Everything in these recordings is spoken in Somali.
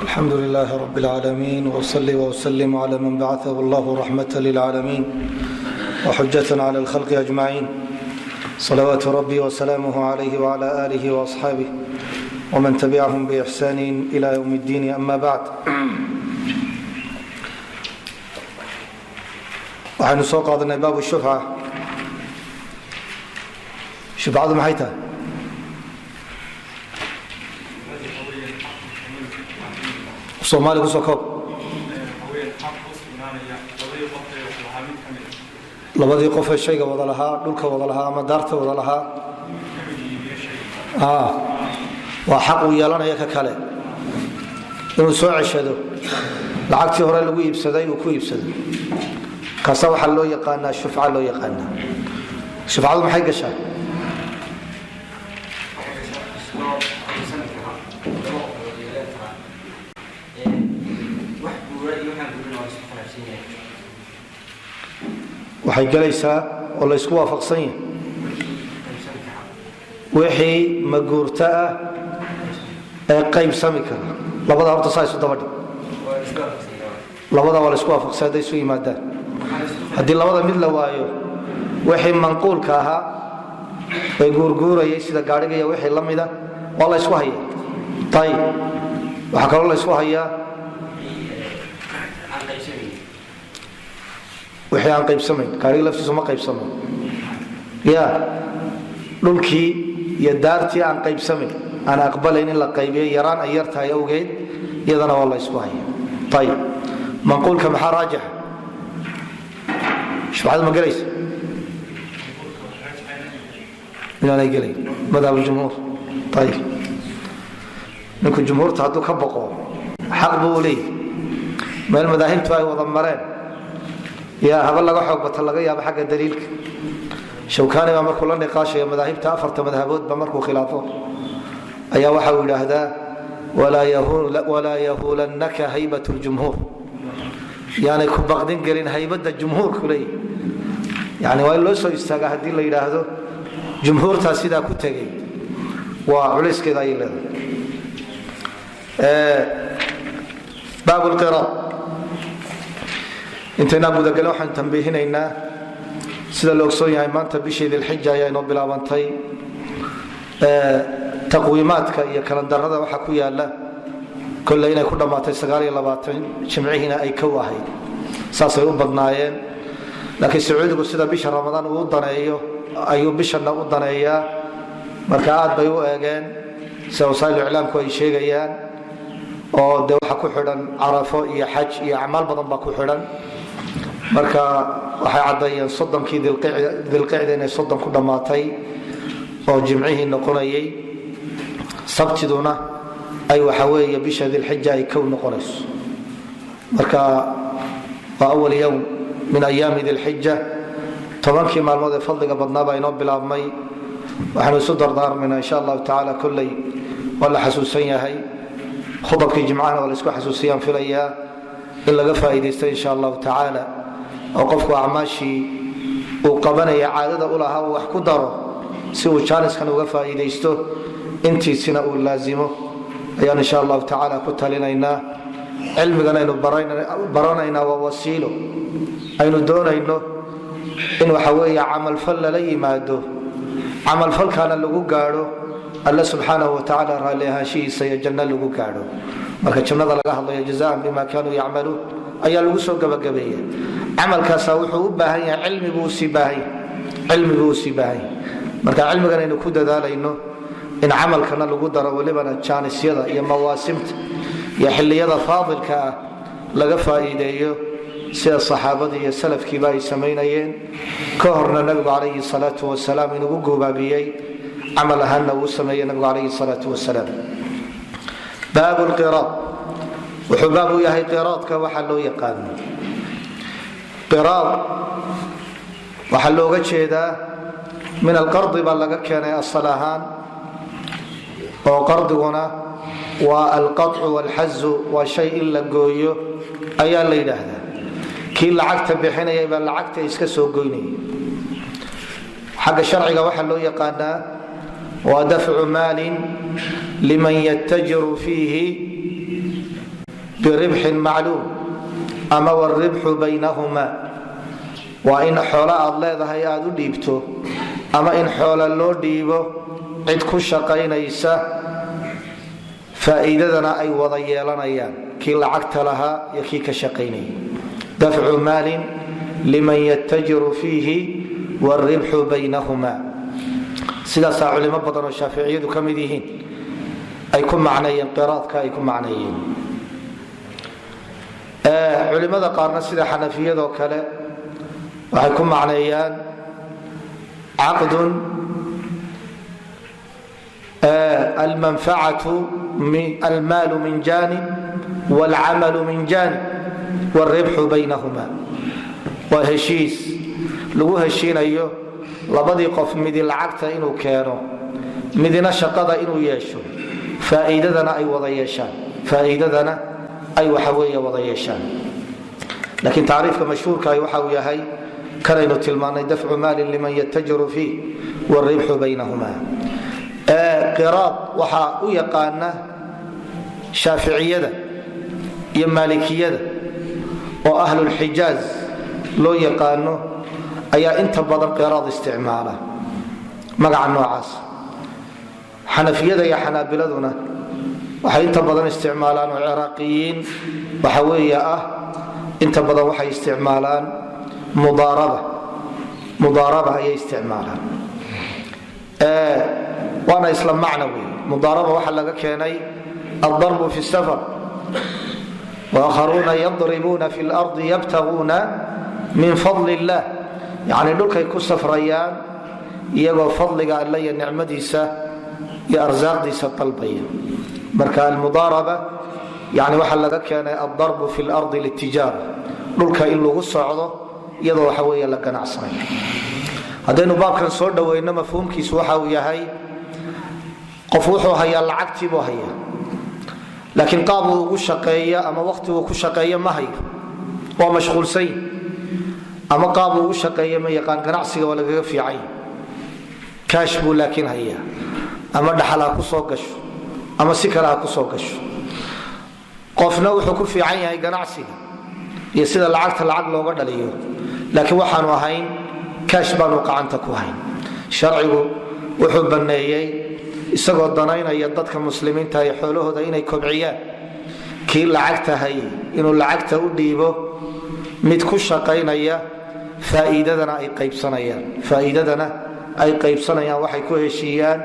Alxamdu للh رb العاalمين وصلي وسلم عlى man bacثh اllah رحمة للعاalمين وxujaة عlى الخلق أجمعين، صلوات رbي وسلامه عليه وعلى آله وأصحاabه وman تبعهم بإحسان إلى yوم الdين، أma bعd. Waxaynu soo qaadanay baab shufca. Shufcadu maxay tahay? Soomaali kusoo koob. Labadii qof ee shayga wada lahaa, dhulka wada lahaa ama daarta wada lahaa, waa xaq uu yeelanaya ka kale inuu soo ceshado lacagtii hore lagu iibsaday uu ku iibsado. Kaasa waxaa loo yaqaanaa shufca loo yaqaanaa. Shufcadu maxay gashaa? Waxay gelaysaa oo laysku waafaqsan yahay wixii maguurto ah ee qaybsami kara. Labada horta saa isu dabadhig. Labada waa laysku waafaqsan hadday isu yimaadaan. Haddii labada mid la waayo, wixii manquulka ahaa ee guurguurayay sida gaadhiga iyo wixii la mida waa laysku hayaa. Ayib, waxaa kaloo laysku hayaa wixii aan qaybsamayn. Gaariga laftiisu ma qaybsamo. Ya dhulkii iyo daartii aan qaybsamayn, aan aqbalayn in la qaybiyo yaraan ay yar tahay awgeed, iyadana waa laysku haya. Ayib, manquulka maxaa raajixa? Shufcadu ma gelaysa? Inaanay gelayn madhab jumhuur. Ayib, ninku jumhuurta hadduu ka boqo xaq buu u leeyahy. Meel madaahibtu ay wada mareen yaa haba laga xoog bata laga yaabo xagga daliilka. Shawkani baa markuu la niqaashayo madaahibta afarta madhaboodba markuu khilaafo ayaa waxa uu yidhaahdaa: walaa yahuulannaka haybat ljumhuur. Yaanay ku baqdin gelin haybadda jumhuurku leeyahy. Yani waa in loo soo istaagaa haddii la yidhaahdo jumhuurtaa sidaa ku tegay, waa culayskeeda ayay leedahay. Baab lqiraad intaynaan gudagelin waxaan tambiihinaynaa, sida la ogsoon yahay, maanta bishii Dilxija ayaa inoo bilaabantay. Taqwiimaadka iyo kalandarada waxaa ku yaala kolley inay ku dhammaatay 29, jimcihiina ay kow ahayd. Saasay u badnaayeen, laakiin Sacuudigu sida bisha Ramadaan uu u daneeyo ayuu bishanna u daneeyaa. Marka aad bay u eegeen sida wasaa'il iclaamku ay sheegayaan, oo de waxa ku xidhan Carafo iyo xaj iyo acmaal badan baa ku xidhan. Marka waxay caddeeyeen 30-kii Dilqicda inay 30 ku dhammaatay oo jimcihii noqonayay, sabtiduna ay waxa weeye bisha Dilxija ay kow noqonayso. Marka waa awal yowm min ayaami Dilxija. 10-kii maalmood ee fadliga badnaabaa inoo bilaabmay. Waxaanu isu dardaarmaynaa insha Allahu tacala, kolley waa la xasuusan yahay, khudabkii jimcahana waa la isku xasuusiyaan filayaa, in laga faa'iidaysto insha Allahu tacaala, oo qofku acmaashii uu qabanaya caadada u lahaa uu wax ku daro si uu jaaniskan uga faa'iidaysto, intiisina uu laazimo ayaan insha Allahu tacaala ku talinaynaa. Cilmigan aynu baranaynaa waa wasiilo aynu doonayno in waxa weeye camalfal lala yimaado, camalfalkaana lagu gaadho Alle subxaanahu watacaala raalli ahaanshihiisa iyo janno lagu gaadho. Marka jannada laga hadlayo, jazaan bima kaanuu yacmaluun ayaa lagu soo gabagabeeya. Camalkaasa wuxuu u baahan yahay cilmi buu usii baahan yahay, cilmi buu usii baahan yahay. Marka cilmigan aynu ku dadaalayno in camalkana lagu daro, welibana jaanisyada iyo mawaasimta iyo xilliyada faadilka ah laga faa'iideeyo, sida saxaabadii iyo salafkiiba ay samaynayeen, ka horna Nabigu calayhi salaatu wasalaam inugu goobaabiyey, camal ahaanna uu sameeyey Nabigu calayhi salaatu wasalaam. Baab lqiraad wuxuu baab u yahay qiraadka waxaa loo yaqaano. Qiraad waxaa looga jeedaa min alqardi baa laga keenay asal ahaan, oo qardiguna waa alqacu walxazu, waa shay in la gooyo ayaa la yidhaahdaa. Kii lacagta bixinayay baa lacagta iska soo goynaya. Xagga sharciga waxaa loo yaqaanaa waa dafcu maalin liman yatajiru fiihi. Biribxin macluum ama wribxu baynahuma, waa in xoolo aad leedahay aad u dhiibto ama in xoola loo dhiibo cid ku shaqaynaysa, faa'iidadana ay wada yeelanayaan kii lacagta lahaa iyo kii ka shaqaynayay. Dafcu maalin liman yatajiru fiihi wribxu baynahuma, sidaasaa culimo badan oo shaaficiyadu ka mid yihiin ay ku macneeyeen qiraadka ay ku macneeyeen. Culimada qaarna, sida xanafiyadoo kale, waxay ku macneeyaan caqdun almanfacatu almaalu min janib wاlcamalu min janib wاlribxu baynahuma. Waa heshiis lagu heshiinayo labadii qof, midi lacagta inuu keeno, midina shaqada inuu yeesho, faa'iidadana ay wada yeeshaan, faa'iidadana ay waxa weeye wada yeeshaan. Laakiin tacriifka mashhuurkahi waxa uu yahay kanaynu tilmaanay, dafcu maalin liman yatajiru fiih wاlribxu baynahuma. Qiraad waxaa u yaqaana shaaficiyada iyo maalikiyada oo ahlulxijaaz loo yaqaano ayaa inta badan qiraad isticmaala magaca noocaas. Xanafiyada iyo xanaabiladuna waxay inta badan isticmaalaan, oo ciraaqiyiin waxa weeye ah, inta badan waxay isticmaalaan mudaaraba. Mudaaraba ayay isticmaalaan, waana isla macno wey. Mudaaraba waxaa laga keenay aldarbu fi safar, waakharuuna yadribuuna fi lardi yabtaguuna min fadli illah, yacni dhulkay ku safrayaan iyagoo fadliga alle iyo nicmadiisa iyo arsaaqdiisa dalbaya. Marka almudaaraba yani waxaa laga keenay aldarbu fi lardi litijaara, dhulka in lagu socdo iyadoo waxa weeye la ganacsanayo. Haddaynu baabkan soo dhoweyno, mafhuumkiisu waxa uu yahay qof wuxuu hayaa lacagtiibuu hayaa, laakiin qaab uu ugu shaqeeyo ama waqti uu ku shaqeeyo ma hayo, waa mashquulsany, ama qaab uu ugu shaqeeyo ma yaqaan, ganacsiga waa lagaga fiicany. Kaash buu laakiin hayaa, ama dhaxal ha ku soo gasho ama si kale ha ku soo gasho. Qofna wuxuu ku fiican yahay ganacsiga iyo sida lacagta lacag looga dhaliyo, laakiin waxaanu ahayn kaash baanu qacanta ku hayn. Sharcigu wuxuu banneeyey, isagoo danaynaya dadka muslimiinta iyo xoolahooda inay kobciyaan, kii lacagta hayay inuu lacagta u dhiibo mid ku shaqaynaya, faa'iidadana ay qaybsanayaan, faa'iidadana ay qaybsanayaan. Waxay ku heshiiyaan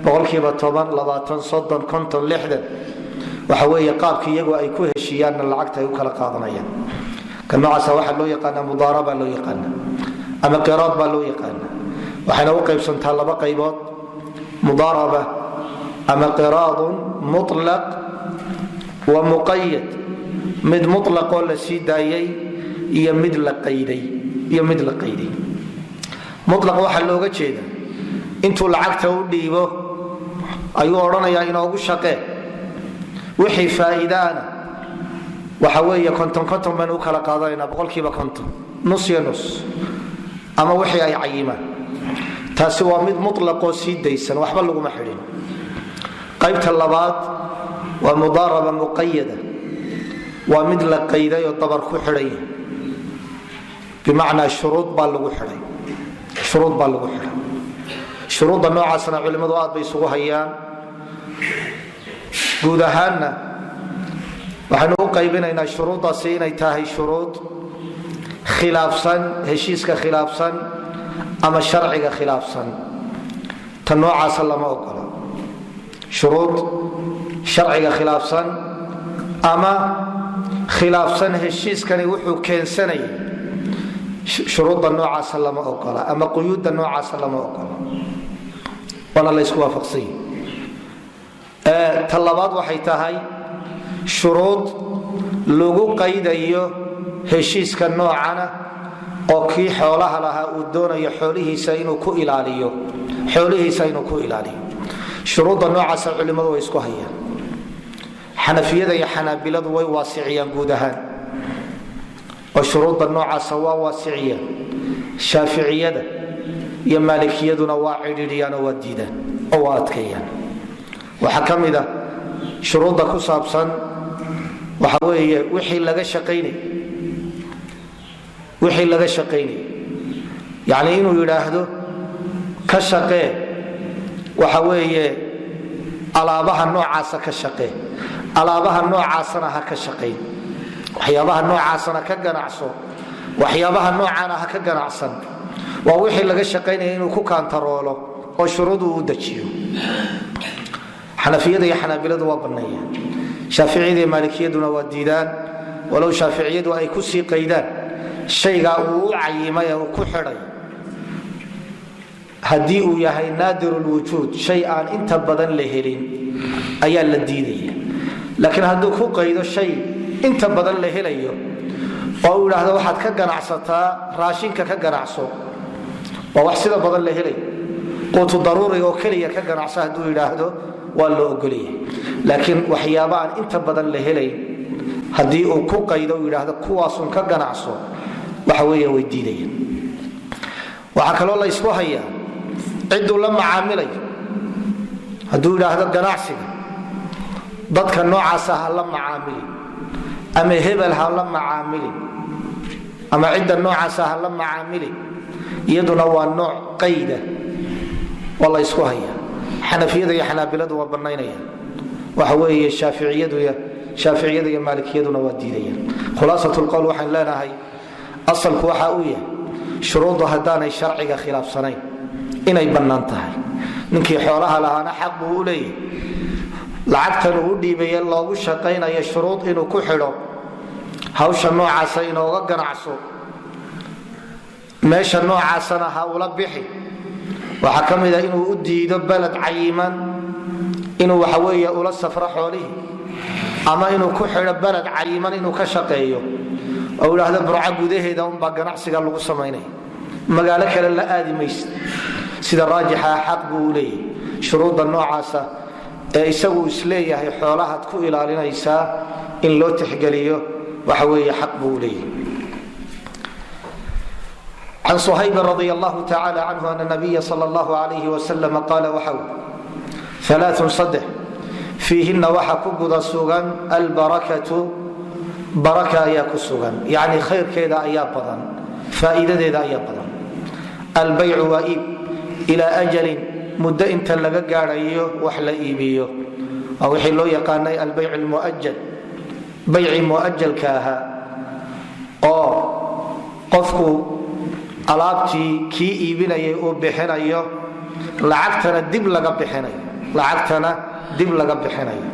10%, 20, 30, 50, 60, waxa weeye qaabki iyagu ay ku heshiiyaanna lacagta ay u kala qaadanayaan. Ka noocaasa waxaa loo yaqaanaa mudaaraba loo yaqaana ama qiraad baa loo yaqaana. Waxayna u qaybsantaa laba qaybood: mudaaraba ama qiraadun mutlaq wa muqayad, mid mutlaqoo la sii daayey iyo mid la qayday iyo mid la qayday. Mutlaq waxaa looga jeeda intuu lacagta u dhiibo ayuu odhanayaa inoogu shaqee, wixii faa'iidaana waxa weeye 50 50 baynu u kala qaadanaynaa, 50%, nus iyo nus, ama wixii ay cayimaan. Taasi waa mid mutlaqoo sii daysan, waxba laguma xidhin. Qaybta labaad waa mudaaraba muqayada, waa mid la qayday oo dabar ku xidhan yahay, bimacnaa shuruud baa lagu xidhay, shuruud baa lagu xidhay. Shuruudda noocaasna culimmadu aad bay isugu hayaan. Guud ahaanna waxaynu u qaybinaynaa shuruuddaasi inay tahay shuruud khilaafsan heshiiska, khilaafsan ama sharciga khilaafsan. Ta noocaasa lama ogola. Shuruud sharciga khilaafsan ama khilaafsan heshiiskani wuxuu keensanayay, shuruudda noocaasa lama ogola ama quyuudda noocaasa lama ogola, waana la ysku waafaqsanya. Ta labaad waxay tahay shuruud lagu qaydayo heshiiska noocana oo kii xoolaha lahaa uu doonayo xoolihiisa inuu ku ilaaliyo, xoolihiisa inuu ku ilaaliyo. Shuruudda noocaasa culimmadu way isku hayaan. Xanafiyada iyo xanaabiladu way waasiciyaan guud ahaan oo shuruudda noocaasa waa waasiciyaan. Shaaficiyada iyo maalikiyaduna waa cidhiidhiyaan oo waa diidaan oo waa adkeeyaan. Waxaa ka mid a shuruudda ku saabsan waxa weeye Waxa weeye wixii laga shaqaynay, wixii laga shaqaynay, yacni inuu yidhaahdo ka shaqee, waxa weeye alaabaha noocaasa ka shaqee, alaabaha noocaasana ha ka shaqayn, waxyaabaha noocaasana ka ganacso, waxyaabaha noocaana ha ka ganacsan. Waa wixii laga shaqaynaya inuu ku kaantaroolo oo shuruudu u dejiyo. Xanafiyada iyo xanaabiladu waa banneeyaan, shaaficiyada iyo maalikiyaduna waa diidaan, walow shaaficiyadu ay ku sii qaydaan shaygaa uu u cayimay ee uu ku xidhay haddii uu yahay naadirulwujuud, shay aan inta badan la helin ayaa la diidaya. Laakiin hadduu ku qaydo shay inta badan la helayo oo uu idhaahdo waxaad ka ganacsataa raashinka, ka ganacso, waa wax sida badan la helayo, quutu daruuriga oo keliya ka ganacso hadduu yidhaahdo, waa loo ogolyahay. Laakiin waxyaaba aan inta badan la helayn haddii uu ku qaydo uu yidhaahdo kuwaasun ka ganacso, waxa weeye way diidayaan. Waxaa kaloo la ysku hayaa cidduu la macaamilayo. Hadduu yidhaahdo ganacsiga dadka noocaasa ha la macaamilin, ama hebel ha la macaamilin, ama cidda noocaasa ha la macaamilin, iyaduna waa nooc qayda oo la ysku haya. Xanafiyada iyo xanaabiladu waa bannaynayaan, waxa weeye shaaficiyada iyo maalikiyaduna waa diidayaan. Khulaasat lqowl, waxaan leenahay asalku waxa uu yahay shuruuddu haddaanay sharciga khilaafsanayn inay bannaan tahay. Ninkii xoolaha lahaana xaq buu u leeyahay lacagtan uu u dhiibaya loogu shaqaynayo shuruud inuu ku xidho: hawsha noocaasa inooga ganacso, meesha noocaasana ha ula bixi. Waxaa ka mida inuu u diido beled cayiman inuu waxa weeye ula safro xoolihii, ama inuu ku xidho beled cayiman inuu ka shaqeeyo oo idhaahdo Burco gudaheeda unbaa ganacsiga lagu samaynaya, magaalo kale la aadi maysa. Sida raajixa xaq buu u leeyahay shuruudda noocaasa ee isagu isleeyahay xoolahaad ku ilaalinaysaa in loo tixgeliyo. Waxa weeye xaq buu u leeyahay. Can Suhayb radi allahu tacala canhu ana nabiya sal allahu alayh wasalam qaala, waxaw alaaun, saddex, fiihinna waxa ku guda sugan albarakatu, baraka ayaa ku sugan, yacni khayrkeeda ayaa badan, faa'iidadeeda ayaa badan. Albaycu waa iib ilaa ajalin, muddo inta laga gaadhayo wax la iibiyo, waa wixii loo yaqaanay albayc lmuajal, baycii muajalka ahaa oo qofku alaabtii kii iibinayay uu bixinayo, lacagtana dib laga bixinayo, lacagtana dib laga bixinayo.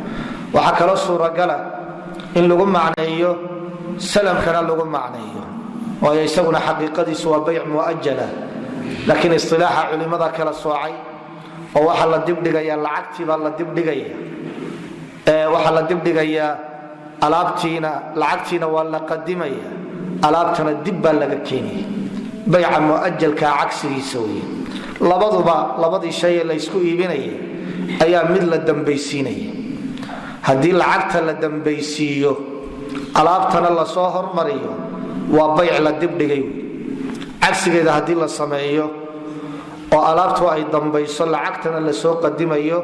Waxaa kaloo suuragala in lagu macneeyo salamkana lagu macneeyo, waayo isaguna xaqiiqadiisu waa bayc muajala, laakiin isilaaxa culimada kala soocay oo waxaa la dibdhigayaa lacagtiibaa la dibdhigaya, waxaa la dibdhigayaa alaabtiina, lacagtiina waa la qadimaya, alaabtana dib baa laga keenaya. Bayca muajalka cagsigiisa wey. Labaduba labadii shay ee laysku iibinaya ayaa mid la dambaysiinaya. Haddii lacagta la dambaysiiyo, alaabtana lasoo hormariyo, waa bayc la dibdhigay wey. Cagsigeeda haddii la sameeyo oo alaabtu ay dambayso, lacagtana lasoo qadimayo,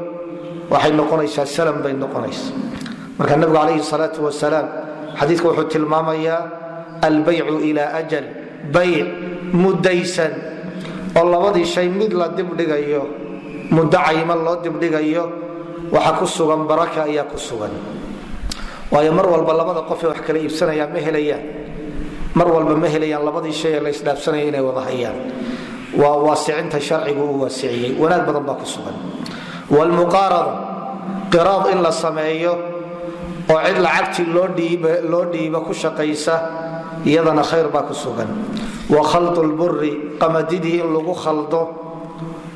waxay noqonaysaa salam bay noqonaysaa. Marka nabigu calayhi salaatu wasalaam xadiidka wuxuu tilmaamayaa albaycu ilaa ajal, bayc mudaysan oo labadii shay mid la dibdhigayo, muddo cayiman loo dibdhigayo, waxa ku sugan baraka ayaa ku sugan. Waayo mar walba labada qof ee wax kala iibsanaya ma helayaan, mar walba ma helayaan labadii shay ee la isdhaafsanaya inay wada hayaan. Waa waasicinta sharcigu uu waasiciyey, wanaag badan baa ku sugan. Wlmuqaarada, qiraad in la sameeyo oo cid lacagtii loo dhiibo ku shaqaysa, iyadana khayr baa ku sugan. Wa khaldu lburi, qamadidii in lagu khaldo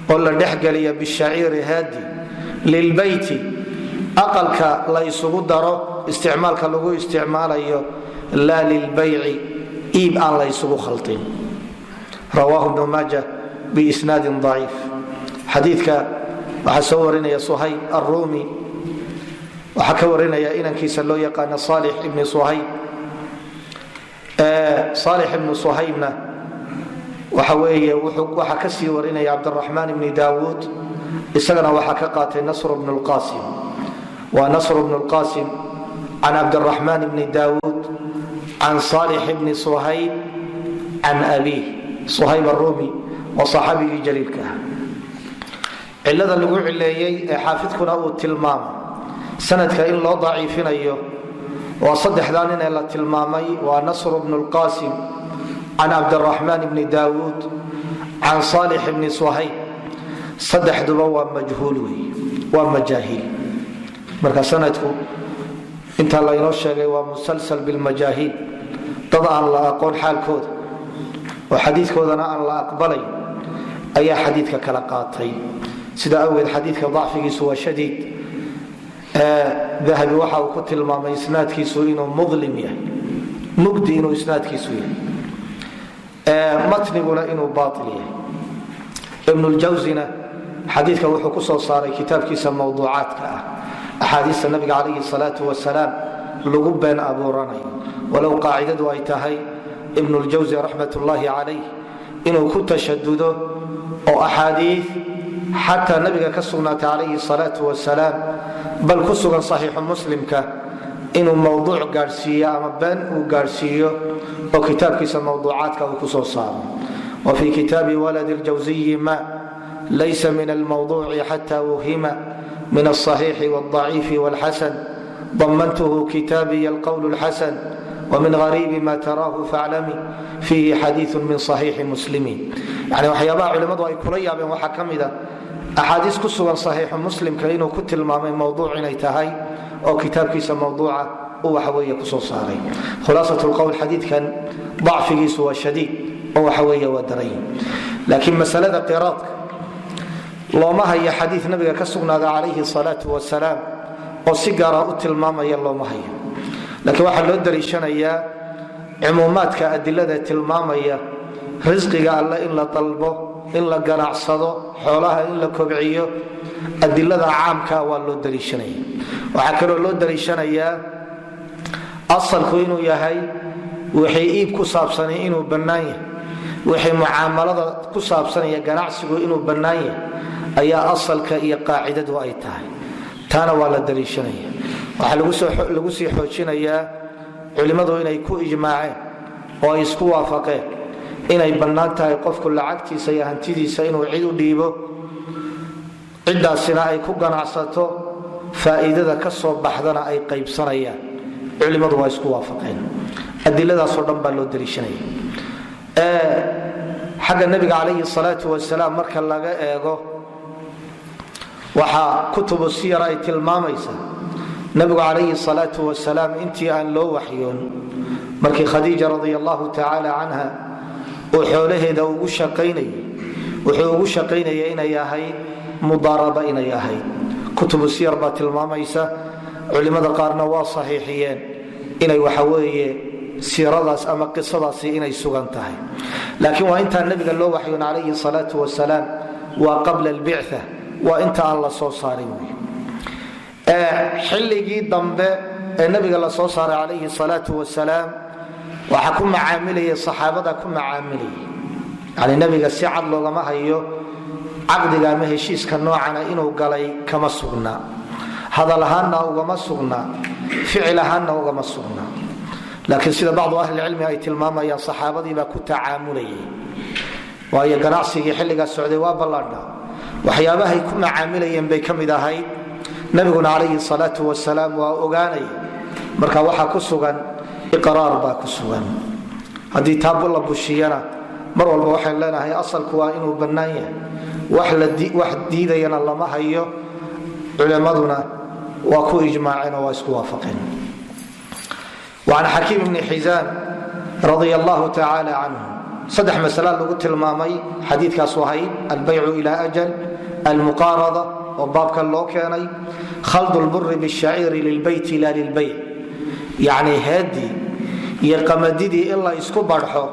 oo la dhexgeliya bishaciiri, haadi, lilbeyti, aqalka la isugu daro, isticmaalka lagu isticmaalayo, laa lilbayci, iib aan la isugu khaldin. Rawaahu Ibnu Maaja biisnaadin daciif. Xadiidka waxaa soo warinaya Suhayb Arruumi, waxaa ka warinaya inankiisa loo yaqaano Saalix ibni Suhayb. Saalix ibnu Suhaybna waxa weeye waxaa ka sii warinaya Cabdiraxmaan ibni Daawuud, isagana waxaa ka qaatay Nasr bnu Lqasim. Waa Nasr bnu Lqasim Can Cabdiraxmaan bni Daawuud, can Saalix bni Suhayb, can abiih Suhayb Arumi, oo saxaabigii jaliilka ah. Cilada lagu cileeyey ee xaafidkuna uu tilmaamay sanadka in loo daciifinayo waa saddexdaa nin ee la tilmaamay, waa Nasr bnu Lqasim, can Cabdiraxmaan bni Daawuud, can Saalix bni Suhayb. Saddexduba waa majhuul wey, waa majaahiil. Marka sanadku intaa laynoo sheegay waa musalsal bilmajaahiil, dad aan la aqoon xaalkooda oo xadiidkoodana aan la aqbalay ayaa xadiidka kala qaatay. Sida awgeed xadiidka dacfigiisu waa shadiid. Dahabi waxa uu ku tilmaamay isnaadkiisu inuu mudlim yahay, mugdi inuu isnaadkiisu yahay, matniguna inuu baail yahay. Ibnuljawsina xadiidka wuxuu ku soo saaray kitaabkiisa mawduucaadka ah, axaadiista Nabiga calayhi salaau wasalaam lagu been abuuranayo, walow qaacidadu ay tahay Ibnuljawsi raxmat ullaahi calayh inuu ku tashadudo oo axaadii xataa Nabiga ka sugnaatay calayhi salaau wasalaam, bal ku sugan Saxiixu Muslimka, inuu mawduuc gaadhsiiyo ama been uu gaadhsiiyo oo kitaabkiisa mawduucaadka uu ku soo saaro. Wa fii kitaabi waladi ljawsiyi ma laysa min almawduuci xata wuhima min alصaxiixi wاlضaciifi wاlxasan, damantuhu kitaabiy alqowl اlxasan, wmin gariibi ma taraahu faclami fiihi xadiiu min صaxiixi Muslimi. Yani waxyaabaha culimmadu ay kula yaabeen waxaa ka mida axaadiis ku sugan Saxiixu Muslimka inuu ku tilmaamay mawduuc inay tahay oo kitaabkiisa mawduuca uu waxaweeye kusoo saaray. Khulaasat lqowl, xadiidkan dacfigiisu waa shadiid oo waxaweeye waa daray, laakiin masalada qiraadka looma hayo xadiid Nabiga ka sugnaada calayhi salaau wasalaam oo si gaara u tilmaamaya, looma hayo. Laakiin waxaa loo daliishanayaa cumuumaadka adilada tilmaamaya risqiga Alle in la dalbo, in la ganacsado, xoolaha in la kobciyo. Adilada caamka waa loo daliishanaya. Waxaa kaloo loo daliishanayaa asalku inuu yahay wixii iib ku saabsanay inuu bannaan yahay, wixii mucaamalada ku saabsanaya ganacsigu inuu bannaan yahay ayaa asalka iyo qaacidadu ay tahay. Taana waa la daliishanaya. Waxaa lagu sii xoojinayaa culimmadu inay ku ijmaaceen oo ay isku waafaqeen inay bannaan tahay qofku lacagtiisa iyo hantidiisa inuu cid u dhiibo, ciddaasina ay ku ganacsato, faa'iidada ka soo baxdana ay qaybsanayaan. Culimmadu waa isku waafaqeen. Adiladaasoo dhan baa loo daliishanaya. Xagga Nebiga calayhi salaau wasalaam marka laga eego, waxaa kutubu siyar ay tilmaamaysaa Nabigu calayhi salaau wasalaam intii aan loo waxyoon, markii Khadiija radia allahu tacaala canha uu xoolaheeda ugu shaqaynayay, wuxuu ugu shaqaynayay inay ahayd mudaaraba inay ahayd. Kutubu siyar baa tilmaamaysa, culimmada qaarna waa saxiixiyeen inay waxaweeye siiradaas ama qisadaasi inay sugan tahay. Laakiin waa intaan Nabiga loo waxyoon calayhi salaau wasalaam, waa qabla albictha, waa inta aan la soo saarin wy. Xilligii dambe ee Nabiga la soo saaray calayhi salaau wasalaam, waxaa ku macaamilayay saxaabada ku macaamilayay. Yani Nabiga si cad loogama hayo caqdiga ama heshiiska noocana inuu galay, kama sugnaa, hadal ahaanna ugama sugnaa, ficil ahaanna ugama sugnaa. Laakiin sida bacdu ahlicilmi ay tilmaamayaan, saxaabadiibaa ku tacaamulayay, waayo ganacsigii xilligaas socday waa ballaadha, waxyaabahay ku macaamilayeen bay ka mid ahayd. Nabiguna calayhi salaau wasalaam waa ogaanaya. Marka waxaa ku sugan iqraar baa ku sugan. Haddii taa la bushiyana, mar walba waxaynu leenahay asalku waa inuu bannaan yahay, wax diidayana lama hayo, culimmaduna waa ku ijmaaceen oo waa isku waafaqeen. An Xakiim bni Xizaam radia allahu tacaala canhu, saddex masala lagu tilmaamay xadiikaasu ahayd: albaycu ila ajal, almuqaarada oo baabkan loo keenay, khaldu lburi bishaciiri lilbeyti la lilbayc, yacni heedii iyo qamadidii in la isku barxo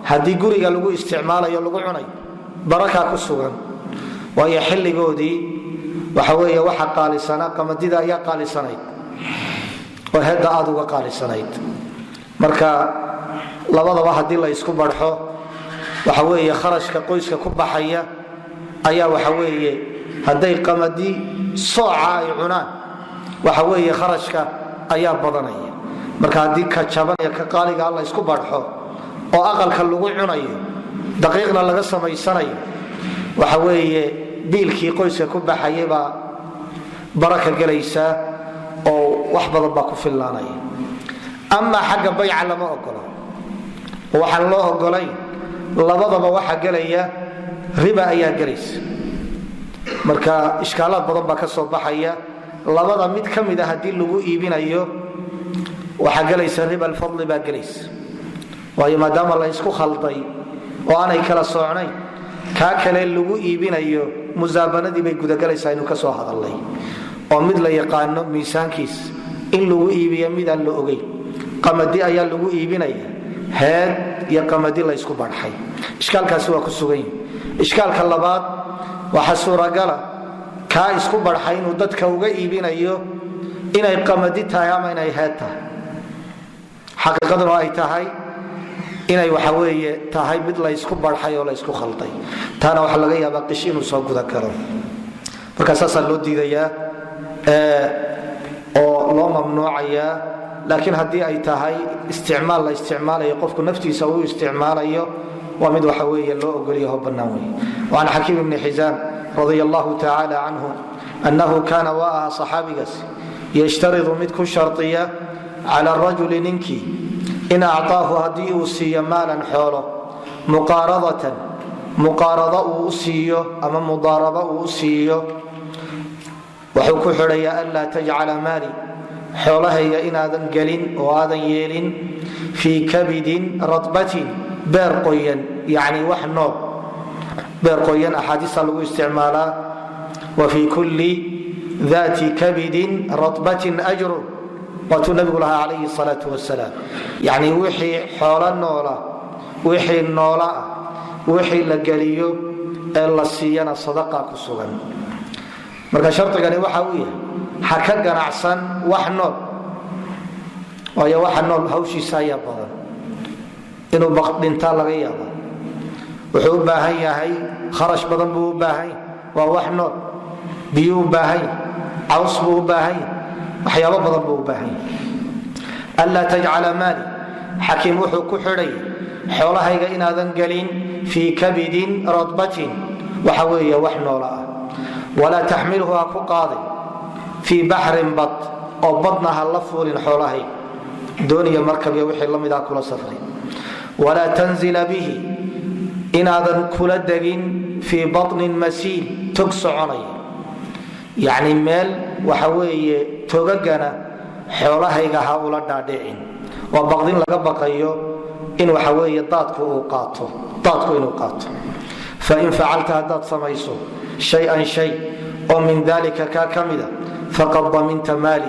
haddii guriga lagu isticmaalayo, lagu cunayo, barakaa ku sugan. Waayo xilligoodii waxa weeye waxa qaalisanaa qamadida ayaa qaalisanayd oo heedda aada uga qaalisanayd. Marka labadaba haddii la isku barxo, waxa weeye kharashka qoyska ku baxaya ayaa waxa weeye hadday qamadi sooca ay cunaan, waxa weeye kharashka ayaa badanaya. Marka haddii ka jaban iyo ka qaaligaa la ysku barxo oo aqalka lagu cunayo, daqiiqna laga samaysanayo, waxa weeye biilkii qoyska ku baxayay baa baraka gelaysaa oo wax badan baa ku fillaanaya. Amaa xagga bayca lama ogola. Waxaan loo ogolayn, labadaba waxa gelaya riba ayaa gelaysa. Marka ishkaalaad badan baa ka soo baxaya. Labada mid ka mid a haddii lagu iibinayo, waxaa gelaysa riba alfadli baa gelaysa, waayo maadaama la ysku khalday oo aanay kala soocnayn, kaa kale lagu iibinayo musaabanadii bay gudagelaysaa inuu ka soo hadalnay, oo mid la yaqaano miisaankiis in lagu iibiyo midaan la ogeyn. Qamadi ayaa lagu iibinaya heed iyo qamadi la ysku barxay, ishkaalkaasi waa ku sugan yihi. Ishkaalka labaad, waxaa suuragala kaa isku barxay inuu dadka uga iibinayo inay qamadi tahay ama inay heed tahay, xaqiiqaduna ay tahay inay waxa weeye tahay mid la ysku barxay oo la ysku khalday. Taana waxaa laga yaabaa qish inuu soo gudagalo. Marka saasaa loo diidayaa oo loo mamnuucayaa. Laakiin haddii ay tahay isticmaal la isticmaalayo, qofku naftiisa uu isticmaalayo, waa mid waxa weeye loo ogolyaho, bannaan wey. Can Xakiim ibni Xisaam radia allahu tacaala canhu annahu kaana, waa ahaa saxaabigaas, yashtaridu mid ku shardiya cala rajuli ninkii in acطaahu haddii uu siiyo maalan xoolo, muqaaradatan, muqaarado uu u siiyo ama mudaarabo uu u siiyo, wuxuu ku xidhayaa anlaa tajcala maali, xoolahayga inaadan gelin oo aadan yeelin, fii kabidin radbatin, beer qoyan, yacni wax nool. Beer qoyan axaadiista lagu isticmaalaa, wa fii kulli daati kabidin radbatin ajrun, waatuu nabigu lahaa calayhi salaau wasalaam. Yacni wixii xoolo noola, wixii noola ah, wixii la geliyo ee la siiyana sadaqa ku sugan. Marka shardigani waxa uu yahay ha ka ganacsan wax nool, waayo waxa nool hawshiisa ayaa badan, inuu dhintaa laga yaaba, wuxuu u baahan yahay kharash badan buu u baahan yahay. Waa wax nool, biyuu u baahan yahay, caws buu u baahan yahay, waxyaabo badan buu u baahan yahay. Anlaa tajcala maali, xakiim wuxuu ku xidhay xoolahayga inaadan gelin fii kabidin radbatin, waxa weeye wax noola ah, walaa taxmilhu, ha ku qaadin, fii baxrin, bad, oo badna ha la fuulin xoolahayga, dooniya markab iyo wixii la mid ah kula safray, walaa tanzila bihi, inaadan kula degin, fii baطnin masiil, tog soconaya, yacni meel waxa weeye togagana xoolahayga ha ula dhaadhicin. Waa baqdin laga baqayo in waxa weeye daadku uu qaato, daadku inuu qaato. Fain facalta, haddaad samayso, shay-an, shay oo min dalika kaa ka mida, faqad daminta maali,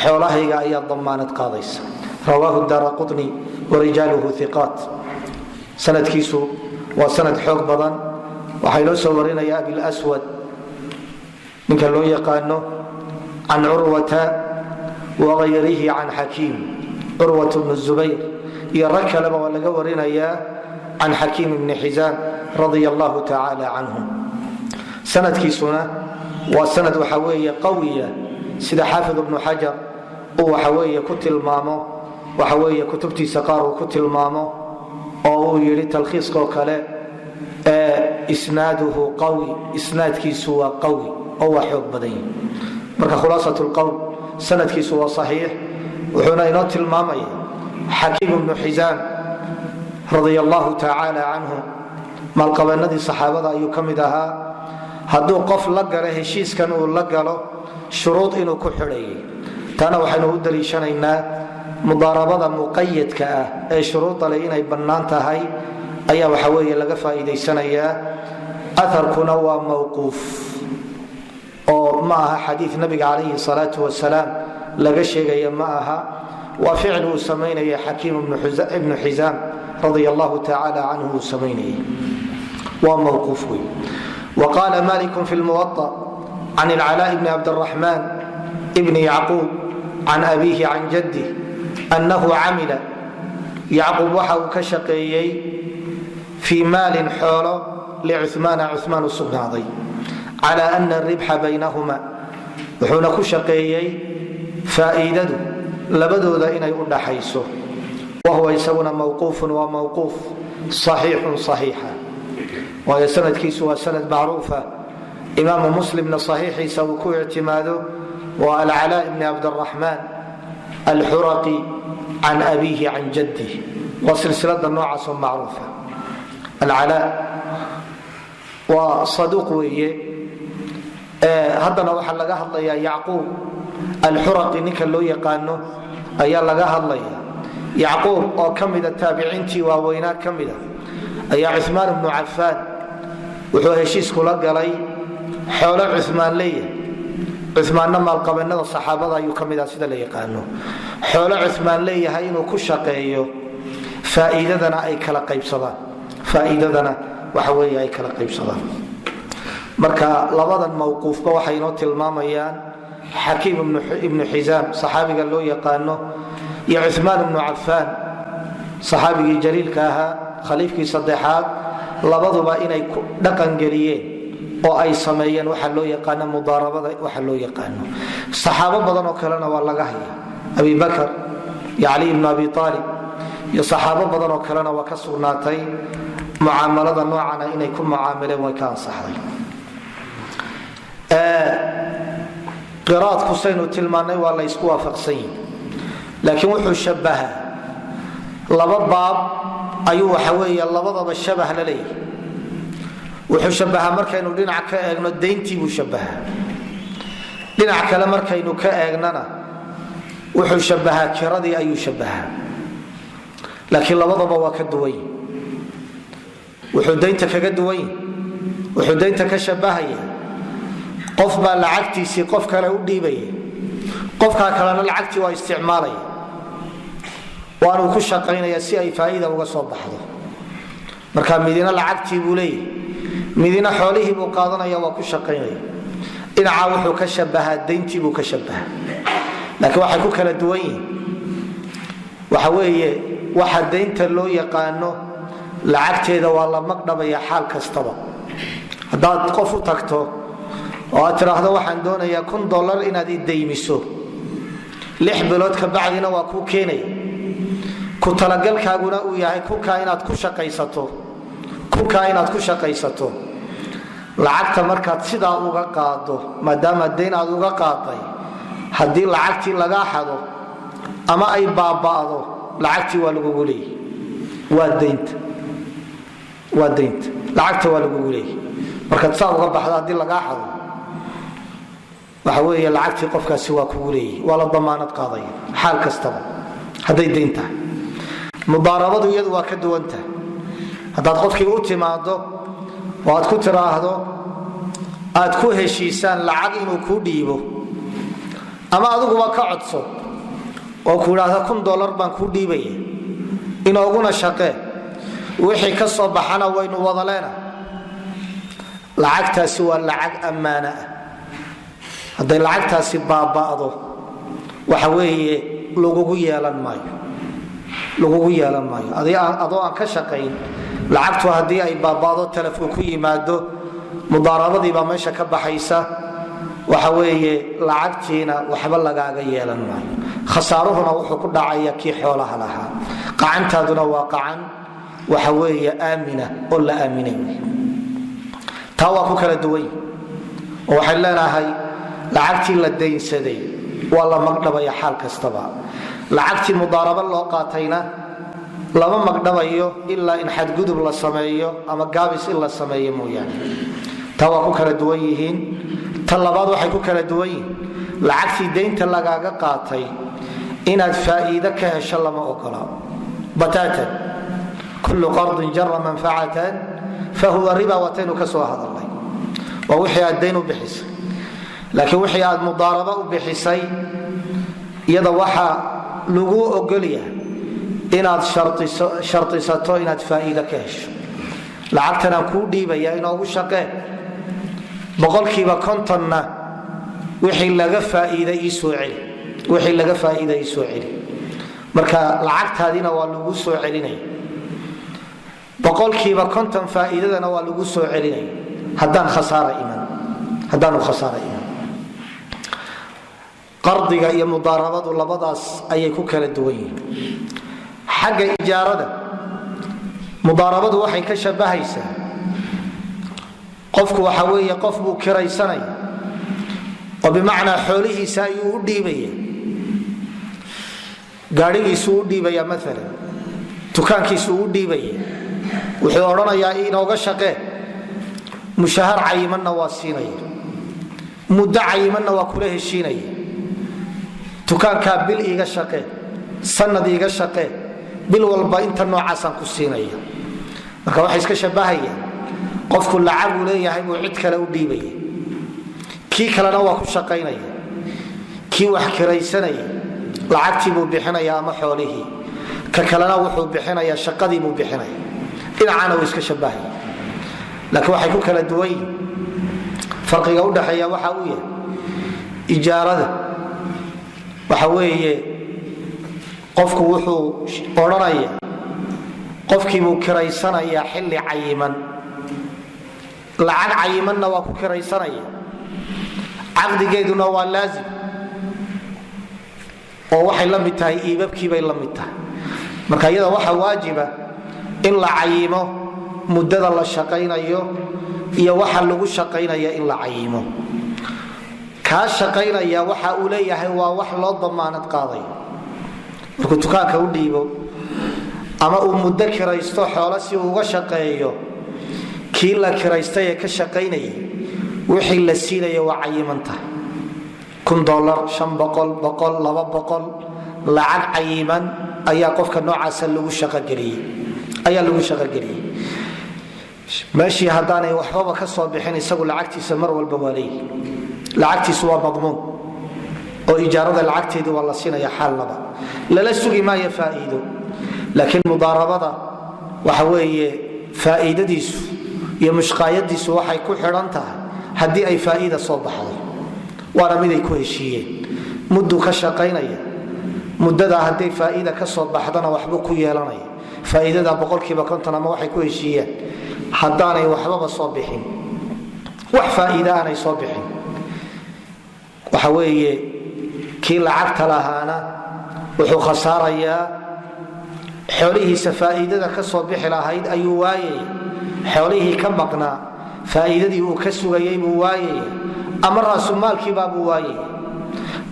xoolahayga ayaa damaanad qaadaysa. Rawaahu daara qutni warijaaluhu iqaat. Sanadkiisu waa sanad xoog badan. Waxaa inoo soo warinaya abilswad ninka loo yaqaano, can Curwata wagayrihi can Xakiim. Curwat bnu Zubayr iyo rag kaleba waa laga warinayaa can Xakiim ibni Xisaam radia allahu tacaala canhum. Sanadkiisuna waa sanad waxa weeye qawiya, sida Xaafid ibnu Xajar uu waxa weeye ku tilmaamo, waxa weeye kutubtiisa qaar uu ku tilmaamo, oo uu yidhi talkhiiskaoo kale isnaaduhu qawi, isnaadkiisu waa qawi oo waa xoog badan yahi. Marka khulaasat lqowl, sanadkiisu waa saxiix. Wuxuuna inoo tilmaamaya Xakiim ibnu Xisaam radia allahu tacaala canhu, maalqabeennadii saxaabada ayuu ka mid ahaa. Hadduu qof la galo heshiiskan uu la galo, shuruud inuu ku xidhayay. Taana waxaynu u daliishanaynaa mudaarabada muqayadka ah ee shuruudda leh inay bannaan tahay ayaa waxa weeye laga faa'iidaysanayaa. Aharkuna waa mawquuf oo ma aha xadiid nabiga calayhi salaatu wasalaam laga sheegaya, ma aha. Waa ficil uu samaynaya Xakiim ibnu Xisaam radia allahu tacaala canhu uu samaynayay, waa mawquuf wey. Wa qaala Maliku fi lmuwaطa can ilcalaa bni Cabdiraxmaan bni Yacquub can abiihi can jaddih annahu camila, Yacquub waxa uu ka shaqeeyey, fii maalin, xoolo, licumaana, Cumaan u sugnaaday, cala ana aribxa baynahuma, wuxuuna ku shaqeeyey faa'iidadu Labadooda inay u dhaxayso. Wahuwa isaguna mawquufun, waa mawquuf saxiixun, saxiixa, waayo sanadkiisu waa sanad macruufa, Imaamu Muslimna saxiixiisa uu ku ictimaado. Waa Alcalaa bni Cabdiraxmaan Alxuraqi can abiihi can jaddih, waa silsilada noocaasoo macruufa. Alcalaa waa saduuq weeye. Haddana waxaa laga hadlayaa Yacquub Alxuraqi, ninka loo yaqaano ayaa laga hadlaya. Yacquub oo ka mida taabiciintii waaweynaa ka mida ayaa Cumaan ibnu Cafaan wuxuu heshiis kula galay xoolo Cumaan leeyahay. Cumaanna maalqabeennada saxaabada ayuu ka mid ah, sida la yaqaano. Xoolo Cumaan leeyahay inuu ku shaqeeyo, faa'iidadana ay kala qaybsadaan, faa'iidadana waxa weeye ay kala qaybsadaan. Marka labadan mawquufba waxay inoo tilmaamayaan Xakiim ibnu Xisaam, saxaabiga loo yaqaano, iyo Cumaan ibnu Cafaan, saxaabigii jaliilka ahaa, khaliifkii saddexaad, labaduba inay ku dhaqangeliyeen oo ay sameeyeen waxa loo yaqaano mudaarabada waxa loo yaqaano. Saxaabo badan oo kalena waa laga haya, Abi Bakar iyo Cali ibnu Abi Aalib iyo saxaabo badan oo kalena waa ka sugnaatay mucaamalada noocana inay ku mucaamileen, way ka ansaxday. Qiraadku, saynu tilmaannay, waa la ysku waafaqsan yihi, laakiin wuxuu shabahaa laba baab ayuu, waxa weeye, labadaba shabah la leeyahy. Wuxuu shabahaa, markaynu dhinac ka eegno, dayntii buu shabahaa. Dhinac kale markaynu ka eegnana, wuxuu shabahaa kiradii ayuu shabahaa, laakiin labadaba waa ka duwan yihi. Wuxuu daynta kaga duwan yihi, wuxuu daynta ka shabahaya, qof baa lacagtiisii qof kale u dhiibaya, qofkaa kalena lacagtii waa isticmaalaya, waanuu ku shaqaynaya si ay faa'iida uga soo baxdo. Marka midina lacagtii buu leeyahy, midina xoolihii buu qaadanaya, waa ku shaqaynaya. Dhinacaa wuxuu ka shabahaa dayntii buu ka shabahaa, laakiin waxay ku kala duwan yihiin waxa weeye, waxa daynta loo yaqaano lacagteeda waa la magdhabaya xaal kastaba. Haddaad qof u tagto oo aad tiraahdo, "Waxaan doonayaa $1000 inaad i daymiso, 6 bilood ka bacdina waa kuu keenaya," ku talagalkaaguna uu yahay kunkaa inaad ku shaqaysato, kunkaa inaad ku shaqaysato, lacagta markaad sidaa uga qaado, maadaama dayn aad uga qaaday, haddii lacagtii lagaa xado ama ay baaba'do, lacagtii waa lagugu leeyay. Waa daynta, waa daynta, lacagta waa lagugu leeyay. Markaad saa uga baxdo, haddii lagaa xado, waxa weeye lacagtii qofkaasi waa kugu leeyay, waa la damaanad qaadaya xaal kastaba hadday dayn tahay. Mudaarabadu iyadu waa ka duwan tahay. Haddaad qofkii u timaado oo aad ku tiraahdo, aad ku heshiisaan lacag inuu kuu dhiibo, ama adiguba ka codso oo ku idhaahda, "$1000 baan kuu dhiibaya, inooguna shaqee, wixii ka soo baxana waynu wada leena," lacagtaasi waa lacag ammaano ah. Hadday lacagtaasi baaba'do, waxa weeye lagugu yeelan maayo, lagugu yeelan maayo. Adoo aan ka shaqayn, lacagtu haddii ay baaba'do, talafku ku yimaado, mudaarabadii baa meesha ka baxaysa. Waxa weeye lacagtiina waxba lagaaga yeelan maayo, khasaaruhuna wuxuu ku dhacaya kii xoolaha lahaa. Qacantaaduna waa qacan, waxa weeye, aamina oo la aaminay wey. Taa waa ku kala duwan, oo waxay leenahay lacagtii la daynsaday waa la magdhabaya xaal kastaba, lacagtii mudaarabo loo qaatayna lama magdhabayo ilaa in xadgudub la sameeyo ama gaabis in la sameeyo mooyaane. Taa waa ku kala duwan yihiin. Ta labaad waxay ku kala duwan yihiin, lacagtii daynta lagaaga qaatay inaad faa'iide ka hesho lama ogola bataatan. Kullu qardin jara manfacatan fahuwa riba, waataynu ka soo hadalnay. Waa wixii aad dayn u bixisay, laakiin wixii aad mudaarabo u bixisay, iyada waxaa laguu ogolyahay inaad shardisato inaad faa'iide ka hesho. Lacagtanaan kuu dhiibaya, inoogu shaqee, 50%-na wixii laga faaiida ii soo celi, wixii laga faa'iida ii soo celi. Marka lacagtaadina waa lagu soo celinaya, 50% faa'iidadana waa lagu soo celinaya haddaan khasaara iman, haddaanu khasaara iman. Qardiga iyo mudaarabadu labadaas ayay ku kala duwan yihiin. Xagga ijaarada, mudaarabadu waxay ka shabahaysaa qofku waxa weeye qof buu kiraysanaya, oo bimacnaa xoolihiisa ayuu u dhiibaya, gaadhigiisuu u dhiibaya maalan, dukaankiisuu u dhiibaya. Wuxuu odhanayaa: "Inooga shaqee." Mushahar cayimanna waa siinaya, muddo cayimanna waa kula heshiinaya. Dukaankaa bil iiga shaqee, sanad iiga shaqee, bil walba inta noocaasaan ku siinaya. Marka waxay iska shabahayaan qofku lacaguu leeyahay buu cid kale u dhiibaya, kii kalena waa ku shaqaynaya. Kii wax kiraysanaya lacagtii buu bixinaya ama xoolihii, ka kalena wuxuu bixinaya shaqadii buu bixinaya. Dhinacana wuu iska shabahaya, laakiin waxay ku kala duwan yihin, farqiga udhaxeeya waxa uu yahay, ijaarada waxa weeye qofku wuxuu odhanaya, qofkiibuu kiraysanayaa xilli cayiman, lacag cayimanna waa ku kiraysanaya, caqdigeeduna waa laazim, oo waxay la mid tahay iibabkiibay la mid tahay. Marka iyada waxaa waajiba in la cayimo muddada la shaqaynayo iyo waxa lagu shaqaynaya in la cayimo. Kaa shaqaynaya waxa uu leeyahay waa wax loo damaanad qaadayo. Markuu dukaanka u dhiibo ama uu muddo kiraysto xoolo si uu uga shaqeeyo, kii la kiraystay ee ka shaqaynayay wixii la siinaya waa cayiman tahay: $1000, 500, 100, 200, lacag cayiman ayaa qofka noocaasa lagu shaqogeliyey ayaa lagu shaqogeliyey. Meeshii haddaanay waxbaba ka soo bixin, isagu lacagtiisa mar walba waa leeyihi, lacagtiisu waa madmuun, oo ijaarada lacagteedii waa la siinaya, xaalnaba lala sugi maayo faa'iido. Laakiin mudaarabada waxa weeye faa'iidadiisu iyo mushqaayadiisu waxay ku xidhan tahay haddii ay faa'iida soo baxdo, waana miday ku heshiiyeen. Mudduu ka shaqaynaya, muddadaa hadday faa'iida ka soo baxdana waxbuu ku yeelanaya faa'iidada 50% ama waxay ku heshiiyeen. Haddaanay waxbaba soo bixin, wax faa'iida aanay soo bixin, waxa weeye kii lacagta lahaana wuxuu khasaarayaa xoolihiisa, faa'iidada ka soo bixi lahayd ayuu waayaya, xoolihii ka maqnaa faa'iidadii uu ka sugayay buu waayaya, ama raasumaalkiibaabuu waayaya.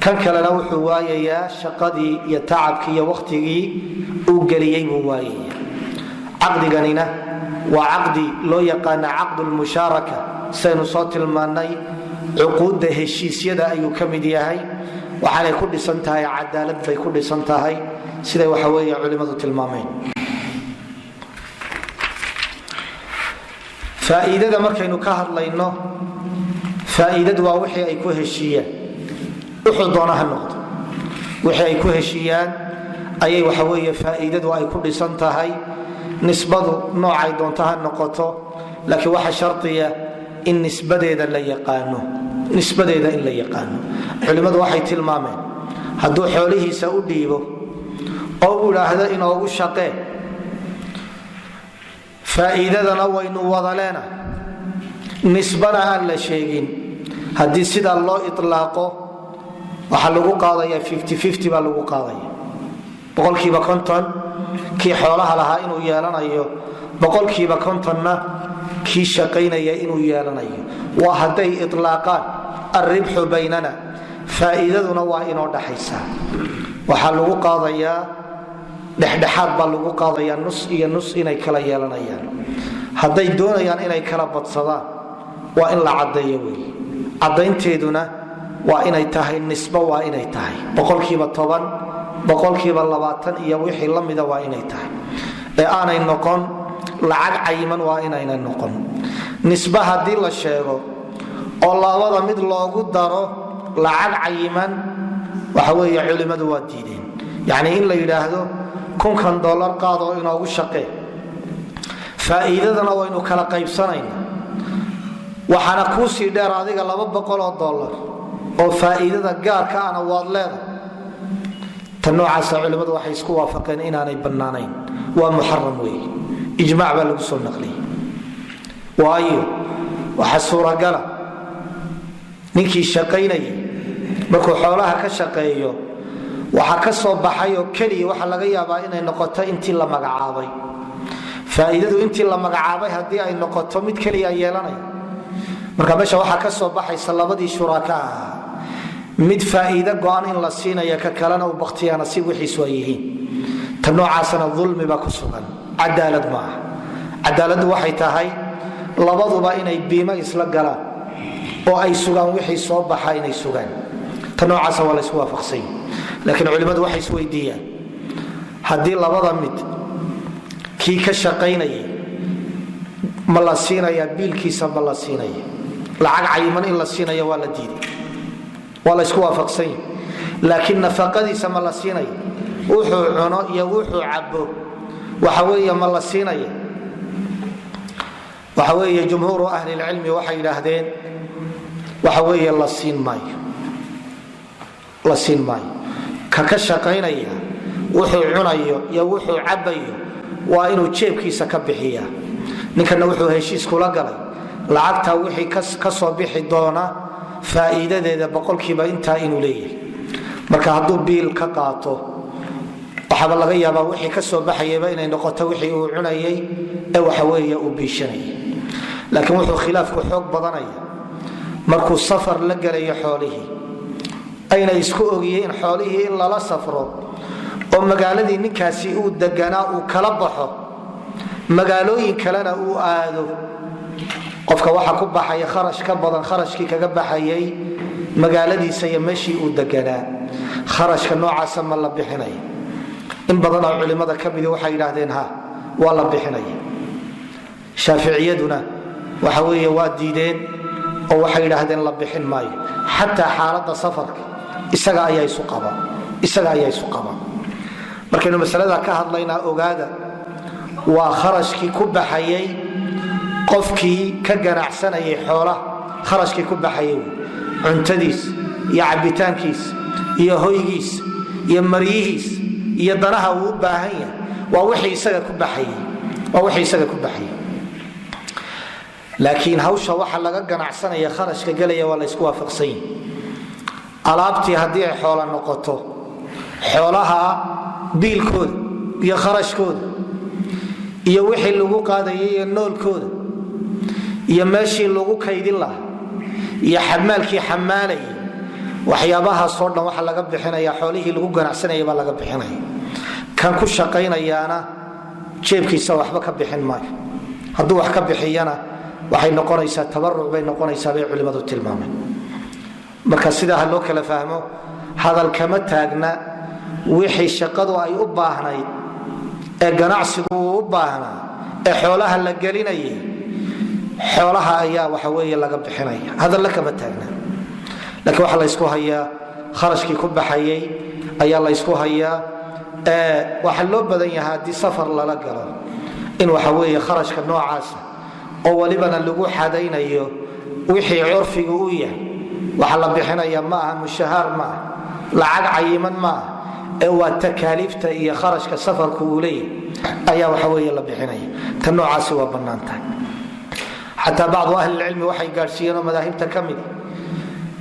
Kan kalena wuxuu waayayaa shaqadii iyo tacabkii iyo wakhtigii uu geliyey buu waayaya. Caqdiganina waa caqdi loo yaqaana caqdu lmushaaraka. Saynu soo tilmaannay, cuquudda heshiisyada ayuu ka mid yahay, waxaanay ku dhisan tahay cadaalad bay ku dhisan tahay, siday waxa weeye culimmadu tilmaameen. Faa'iidada markaynu ka hadlayno, faa'iidadu waa wixii ay ku heshiiyaan, wuxuu doona ha noqdo. Wixii ay ku heshiiyaan ayay waxa weeye faa'iidadu ay ku dhisan tahay. Nisbadu noocay doonto ha noqoto, laakiin waxa shardiya in nisbadeeda la yaqaano, nisbadeeda in la yaqaano. Culimmadu waxay tilmaameen hadduu xoolihiisa u dhiibo oo uu idhaahdo: "Inoogu shaqee, faa'iidadana waynu wada leenahay," nisbana aan la sheegin, haddii sidaa loo ilaaqo, waxaa lagu qaadaya baa lagu qaadaya, 50% kii xoolaha lahaa inuu yeelanayo, 50%-na kii shaqaynaya inuu yeelanayo. Waa hadday ilaaqaan "alribxu baynana", faa'iidaduna waa inoo dhaxaysaa. Waxaa lagu qaadayaa dhexdhexaad baa lagu qaadayaa, nus iyo nus inay kala yeelanayaan. Hadday doonayaan inay kala badsadaan, waa in la caddeeyo wey. Caddaynteeduna waa inay tahay nisbo, waa inay tahay 10%, 20% iyo wixii la mida waa inay tahay, ee aanay noqon lacag cayiman, waa inayna noqon. Nisbe haddii la sheego oo labada mid loogu daro lacag cayiman, waxa weeye culimmadu waa diideen. Yacni in la yidhaahdo: "Kunkan dollar qaadoo inoogu shaqee, faa'iidadana waynu kala qaybsanayna, waxaana kuu sii dheer adiga $200 oo faa'iidada gaarka ana waad leedahay," tan noocaasa culimmadu waxay isku waafaqeen inaanay bannaanayn, waa muxaram weeye, ijmac baa lagu soo naqliyey. Waayo, waxa suuragala ninkii shaqaynayay Markuu xoolaha ka shaqeeyo, waxa ka soo baxay oo keliya waxaa laga yaabaa inay noqoto intii la magacaabay. Faa'iidadu intii la magacaabay haddii ay noqoto, mid keliya yeelanaya. Marka meesha waxaa ka soo baxaysa labadii shuraaka ahaa mid faa'iido go'an in la siinaya, ka kalena uu bakhtiyaa nasiib wixiisu ay yihiin. Ta noocaasna dulmi baa ku sugan, cadaalad ma aha. Cadaaladdu waxay tahay labaduba inay biimo isla galaan oo ay sugaan wixii soo baxa inay sugaan. Ta noocaasa waa laysku waafaqsanya. Laakiin culimmadu waxay isweydiiyaan, haddii labada mid kii ka shaqaynayay ma la siinayaa biilkiisa, ma la siinaya lacag cayiman? In la siinaya waa la diiday, waa laysku waafaqsanya. Laakiin nafaqadiisa ma la siinaya? Wuxuu cuno iyo wuxuu cabo waxa weeye ma la siinaya? Waxa weeye jumhuuru ahli lcilmi waxay yidhaahdeen, waxa weeye la siin maayo, la siin maayo. Ka ka shaqaynaya wuxuu cunayo iyo wuxuu cabayo waa inuu jeebkiisa ka bixiyaa. Ninkana wuxuu heshiis kula galay lacagtaa wixii ka soo bixi doona faa'iidadeeda boqolkiiba intaa inuu leeyahay. Marka hadduu biil ka qaato, waxaaba laga yaabaa wixii ka soo baxayaba inay noqoto wixii uu cunayay ee waxa weeye uu biishanayay. Laakiin wuxuu khilaafku xoog badanaya markuu safar la gelayo xoolihii, ayna isku ogiyeen xoolihii in lala safro oo magaaladii ninkaasi uu deganaa uu kala baxo, magaalooyin kalena uu aado. Qofka waxa ku baxaya kharash ka badan kharashkii kaga baxayay magaaladiisa iyo meeshii uu deganaa. Kharashka noocaasa ma la bixinaya? In badanoo culimmada ka midi waxay yidhaahdeen ha, waa la bixinaya. Shaaficiyaduna waxa weeye waa diideen oo waxay yidhaahdeen la bixin maayo xataa xaaladda safarka. Isaga ayaa isu qaba, isaga ayaa isu qaba. Markaynu masalada ka hadlaynaa, ogaada, waa kharashkii ku baxayay qofkii ka ganacsanayay xoolaha, kharashkii ku baxayay cuntadiis iyo cabitaankiis iyo hoygiis iyo maryihiis iyo danaha uu u baahan yahay. Waa wixii isaga ku baxayay, waa wixii isaga ku baxayay. Laakiin hawsha waxa laga ganacsanaya kharashka gelaya waa la ysku waafaqsan yahi. Alaabtii haddii ay xoola noqoto, xoolaha biilkooda iyo kharashkooda iyo wixii lagu qaadayay iyo noolkooda iyo meeshii lagu kaydin lahaa iyo xamaalkii xamaalayay, waxyaabahaasoo dhan waxaa laga bixinaya xoolihii lagu ganacsanaya baa laga bixinaya. Kan ku shaqaynayaana jeebkiisa waxba ka bixin maayo. Hadduu wax ka bixiyana, waxay noqonaysaa tabaruc bay noqonaysaa, bay culimmadu tilmaameen. Marka sidaa ha loo kala fahmo. Hadal kama taagna wixii shaqadu ay u baahnayd ee ganacsigu uu u baahnaa ee xoolaha la gelinayay, xoolaha ayaa waxa weeye laga bixinaya, hadalla kama taagna. Laakiin waxaa laysku hayaa kharashkii ku baxayay ayaa laysku hayaa. Waxaa loo badan yahaa haddii safar lala galo in waxa weeye kharashka noocaasa oo walibana lagu xadaynayo wixii curfigu u yahay waxa la bixinaya. Ma aha mushahaar, ma aha lacag cayiman, ma aha ee waa takaaliifta iyo kharashka safarku uu leeyahay ayaa waxa weeye la bixinaya. Tan noocaasi waa bannaan tahay. Xataa bacdu ahlilcilmi waxay gaadhsiiyeen oo madaahibta ka midi,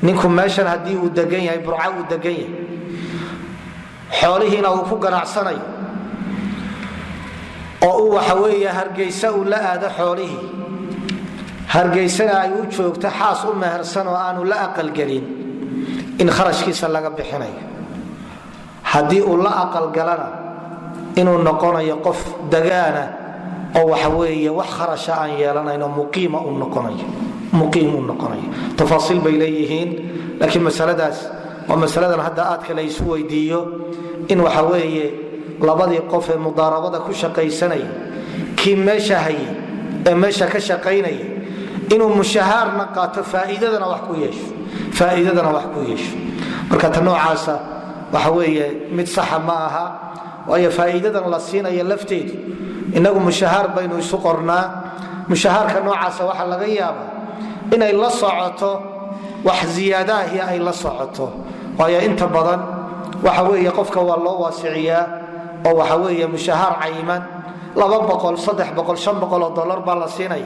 ninku meeshan haddii uu degan yahay, Burca uu degan yahay, xoolihiina uu ku ganacsanayo oo uu waxa weeye Hargaysa uu la aado xoolihii, Hargaysana ay u joogto xaas u mehersan oo aanu la aqalgelin, in kharashkiisa laga bixinayo. Haddii uu la aqalgalana, inuu noqonayo qof dagaana oo waxa weeye wax kharasha aan yeelanayn oo muqiima uu noqonayo, muqiim uu noqonayo. Tafaasiil bay leeyihiin, laakiin masaladaas waa masaladan hadda aadka la isu weydiiyo, in waxa weeye labadii qof ee mudaarabada ku shaqaysanaya, kii meesha hayay ee meesha ka shaqaynaya inuu mushahaarna qaato, faa'iidadana wax ku yeesho, faa'iidadana wax ku yeesho. Marka ta noocaasa waxa weeye mid saxa ma aha, waayo faa'iidadan la siinaya lafteedu, innagu mushahaar baynu isu qornaa. Mushahaarka noocaasa waxaa laga yaabaa inay la socoto wax ziyaadaahi ay la socoto, waayo inta badan waxa weeye qofka waa loo waasiciyaa oo waxa weeye mushahaar cayiman 200, 300, 500 oo dollar baa la siinaya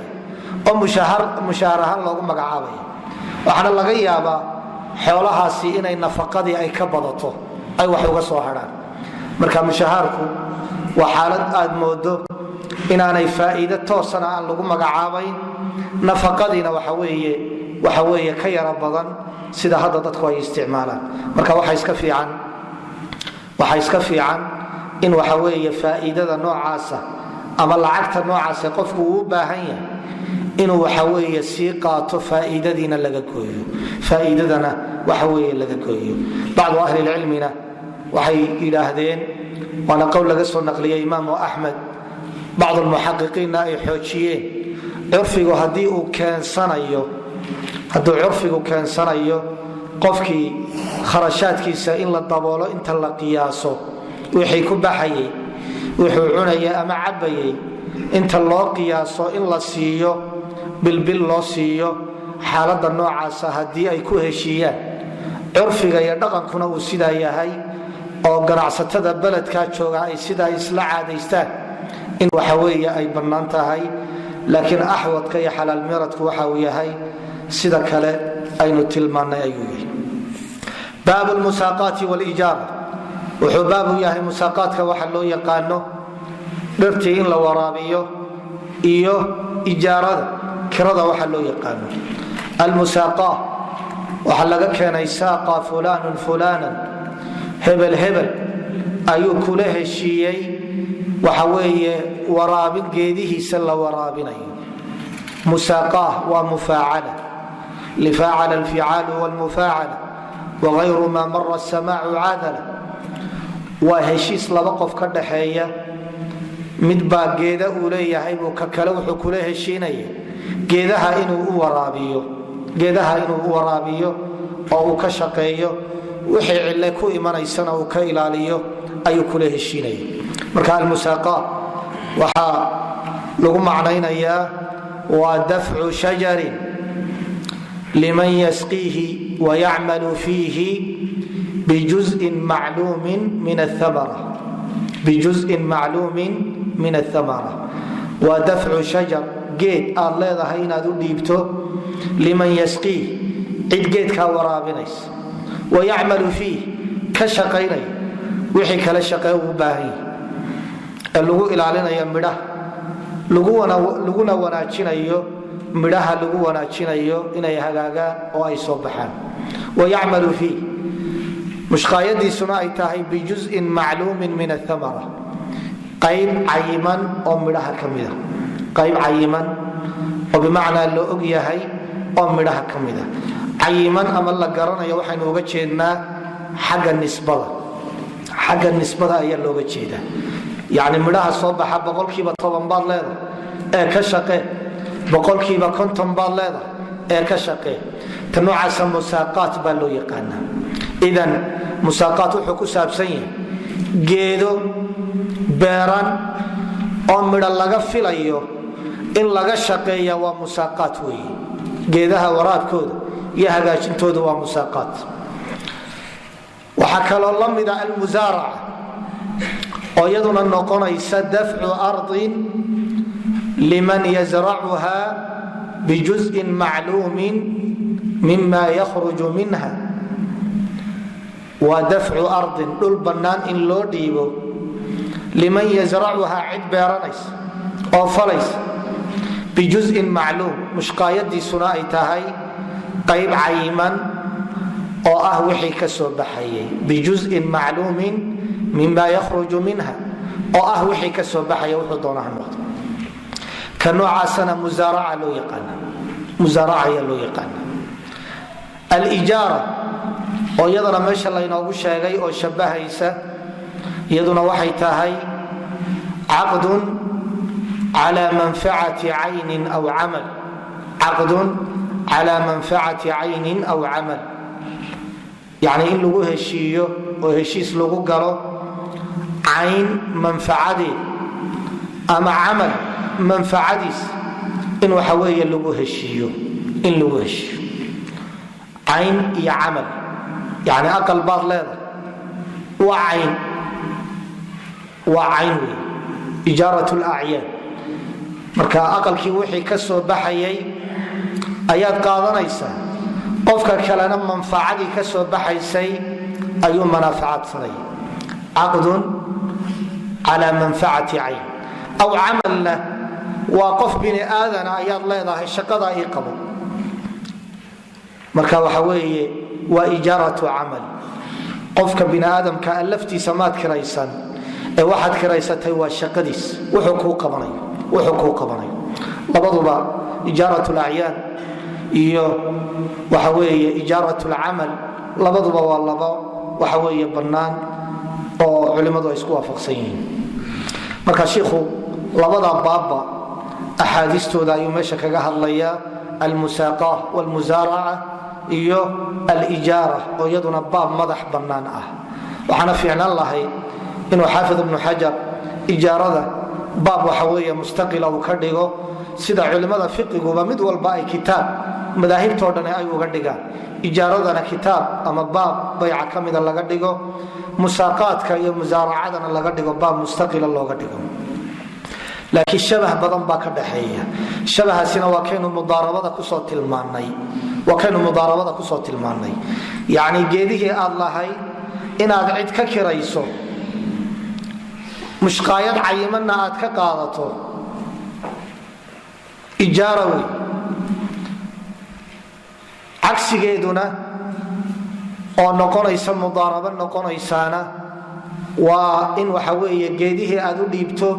oo mushahaar ahaan loogu magacaabaya. Waxaana laga yaabaa Xoolahaasi inay nafaqadii ay ka badato, ay wax uga soo hadhaan. Marka mushahaarku waa xaalad aad moodo inaanay faa'iide toosana aan lagu magacaabayn, nafaqadiina waxa weeye ka yara badan sida hadda dadku ay isticmaalaan. Marka waxaa iska fiican in waxa weeye faa'iidada noocaasa ama lacagta noocaase qofku uu u baahan yahay inuu waxa weeye sii qaato, faa'iidadiina laga gooyo, faa'iidadana waxa weeye laga gooyo. Bacdu ahlilcilmina waxay yidhaahdeen, waana qowl laga soo naqliyey Imaamu Axmed, bacd almuxaqiqiinna ay xoojiyeen, curfigu haddii uu keensanayo, hadduu curfigu keensanayo qofkii kharashaadkiisa in la daboolo, inta la qiyaaso wixii ku baxayay, wuxuu cunayay ama cabbayay, inta loo qiyaaso in la siiyo, bilbil loo siiyo, xaaladda noocaasa haddii ay ku heshiiyaan, curfiga iyo dhaqankuna uu sidaa yahay oo ganacsatada beledkaa jooga ay sidaa isla caadaystaan, in waxa weeye ay bannaan tahay. Laakiin axwadka iyo xalaal miradku waxa uu yahay sida kale aynu tilmaannay ayuu yahay. Baabu lmusaaqaati walijaara. Wuxuu baabu yahay musaaqaadka waxa loo yaqaano dhirtii in la waraabiyo iyo ijaarada, kirada waxa loo yaqaano. Almusaaqa waxaa laga keenay saaqa fulaanun fulanan, hebel hebel ayuu kula heshiiyey waxa weeye waraabin geedihiisa la waraabinayo. Musaaqaa waa mufaacala, lifaacala alficaalu wlmufaacala wagayru maa mara asamaacu caadala. Waa heshiis laba qof ka dhaxeeya. Mid baa geeda uu leeyahay buu ka kale wuxuu kula heshiinaya geedaha inuu u waraabiyo, geedaha inuu u waraabiyo oo uu ka shaqeeyo, wixii cille ku imanaysana uu ka ilaaliyo ayuu kula heshiinaya. Marka almusaaqa waxaa lagu macnaynayaa waa dafcu shajarin liman yasqiihi wayacmalu fiihi bijuzin macluumin min athamara, bijuzin macluumin min athamara. Waa dafcu shajar, geed aad leedahay inaad u dhiibto, liman yasqiih, cid geedkaa waraabinaysa, wayacmalu fiih, ka shaqaynaya wixii kale shaqee ugu baahan yahi ee lagu ilaalinayo midhaha, laguna wanaajinayo midhaha, lagu wanaajinayo inay hagaagaan oo ay soo baxaan. Wayacmalu fiih, mushqaayadiisuna ay tahay bijuzin macluumin min athamara, qayb cayiman oo midhaha ka mida, qayb cayiman oo bimacnaa loo og yahay oo midhaha ka mida. Cayiman ama la garanayo waxaynu uga jeednaa xagga nisbada, xagga nisbada ayaa looga jeedaa. Yacni midhaha soo baxa 10% baad leedahay ee ka shaqee, 50% baad leedahay ee ka shaqee. Ta noocaasa musaaqaat baa loo yaqaanaa. Idan musaaqaat wuxuu ku saabsan yahay geedo beeran oo midho laga filayo in laga shaqeeya, waa musaaqaat weeye. Geedaha waraabkooda iyo hagaajintooda waa musaaqaat. Waxaa kaloo la mida almusaaraca, oo iyaduna noqonaysa dafcu ardin liman yazracuha bijuzin macluumin mima yakhruju minha. Waa dafcu ardin, dhul bannaan in loo dhiibo, liman yazracuhaa, cid beeranaysa oo falaysa, bijuzin macluum, mushqaayadiisuna ay tahay qayb cayiman oo ah wixii ka soo baxayay, bijuzin macluumin mima yakhruju minha, oo ah wixii ka soo baxaya, wuxuu doonaha noqdo. Ka noocaasana musaaraca loo yaqaana, musaaraca ayaa loo yaqaana. Alijaara, oo iyadana meesha laynoogu sheegay oo shabahaysa, iyaduna waxay tahay caqdun cala manfacati caynin aw camal, caqdun cala manfacati caynin aw camal, yacni in lagu heshiiyo oo heshiis lagu galo cayn manfacadeed ama camal manfacadiis, in waxa weeye lagu heshiiyo, in lagu heshiiyo cayn iyo camal. Yani aqal baad leedahay, waa cayn, waa cayn wey, ijaarat lacyaan. Marka aqalkii wixii ka soo baxayay ayaad qaadanaysaa. Qofka kalena manfacadii ka soo baxaysay ayuu manaafacaadsanaya. Caqdun calaa manfacati cayn aw camalna waa qof bini aadana ayaad leedahay shaqadaa ii qabo. Marka waxa weeye waa ijaaratu camal. Qofka bini aadamka a laftiisa maad kiraysan ee waxaad kiraysatay waa shaqadiis, wuxuu kuu qabanayo. Labaduba, ijaarat lacyaan iyo waxa weeye ijaarat lcamal, labaduba waa labo waxa weeye bannaan oo culimmadu ay isku waafaqsan yihiin. Marka shiikhu labada baabba axaadiistooda ayuu meesha kaga hadlayaa, almusaaqa wlmusaaraca iyo alijaara, oo iyaduna baab madax bannaan ah. Waxaana fiicnaan lahayd inuu Xaafid Ibnu Xajar ijaarada baab waxa weeye mustaqila uu ka dhigo, sida culimmada fiqiguba mid walba ay kitaab madaahibtoo dhan ay uga dhigaan. Ijaaradana kitaab ama baab bayca ka mida laga dhigo, musaaqaadka iyo musaaracadana laga dhigo baab mustaqila looga dhigo. Laakiin shabah badan baa ka dhaxeeya. Shabahaasina waa kaynu mudaarabada kusoo tilmaannay, yacni geedihii aad lahayd inaad cid ka kirayso, mushqaayad cayimanna aad ka qaadato, ijaara wey. Cagsigeeduna oo noqonaysa mudaarabo noqonaysaana waa in waxa weeye geedihii aad u dhiibto,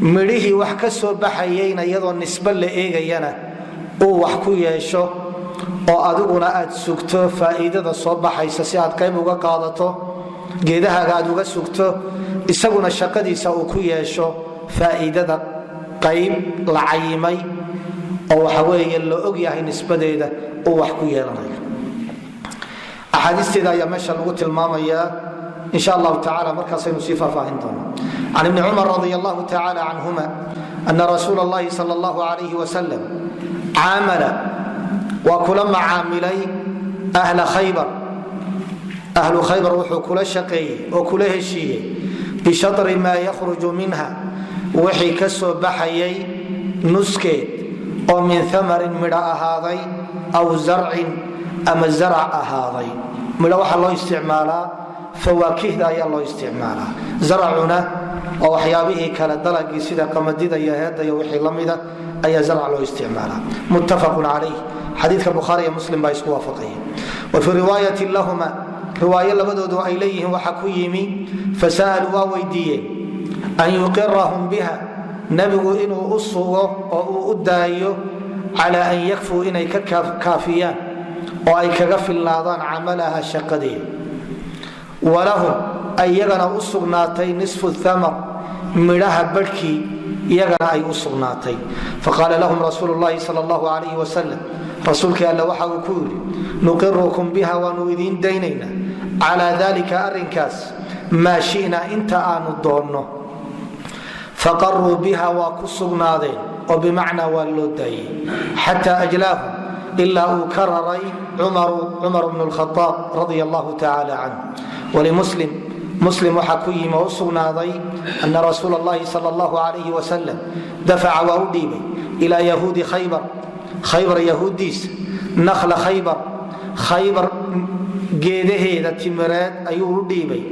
midhihii wax ka soo baxayayna iyadoo nisbe la eegayana uu wax ku yeesho, oo adiguna aad sugto faa'iidada soo baxaysa si aad qayb uga qaadato, geedahaaga aad uga sugto, isaguna shaqadiisa uu ku yeesho faa'iidada qayb la cayimay oo waxa weeye la og yahay nisbadeeda uu wax ku yeelanayo. Axaadiisteeda ayaa meesha lagu tilmaamayaa, insha Allahu tacala markaasaynu sii faahfaahin doonaa. Can Ibni Cumar radi Allahu tacala canhuma ana rasuula Allahi sal Allahu alayh wasalam caamala, waa kula macaamilay, ahla Khaybar. Ahlu Khaybar wuxuu kula shaqeeyey oo kula heshiiyey bishatri maa yakhruju minha, wixii ka soo baxayay nuskeed oo min amarin midho ahaaday, aw zarcin ama zarac ahaaday. Midho waxaa loo isticmaalaa fawaakihda ayaa loo isticmaalaa, zaracuna waa waxyaabihii kale, dalagii sida qamadida iyo heedda iyo wixii la mida ayaa zarc loo isticmaalaa. Muttafaqun calayh. Xadiidka Bukhaari iyo Muslim baa isku waafaqaya. Wa fii riwaayatin lahuma, riwaayo labadoodu ay leeyihiin, waxaa ku yimi: fasa'aluu, waa weydiiyeen, an yuqirahum biha, nebigu inuu u sugo oo uu u daayo, calaa an yakfuu, inay ka kaafiyaan oo ay kaga filnaadaan, camalaha, shaqadeeda, walahum, iyagana u sugnaatay, nisfu thamar, midhaha barhkii iyagana ay u sugnaatay. Faqaala lahum rasuulu llahi sal Allahu alayh wasalam, rasuulkii Alle waxa uu ku yidhi: nuqirukum biha, waanu idiin daynaynaa, calaa dalika, arrinkaas, maa shina, inta aanu doonno. Faqaruu biha, waa ku sugnaadeen oo bimacnaa waa loo daayey, xataa ajlaahum, ilaa uu ka raray Cumaru, Cumar bnu Lkhaaab radia Allahu tacala canh. Walimuslim, Muslim waxaa ku yimi oo u sugnaaday, ana rasuula Allahi sal Allahu alayh wasalam dafaca, waa u dhiibay, ilaa yahuudi Khaybar, Khaybar yahuuddiisa, nakhla Khaybar, Khaybar geedaheeda timireed ayuu u dhiibay,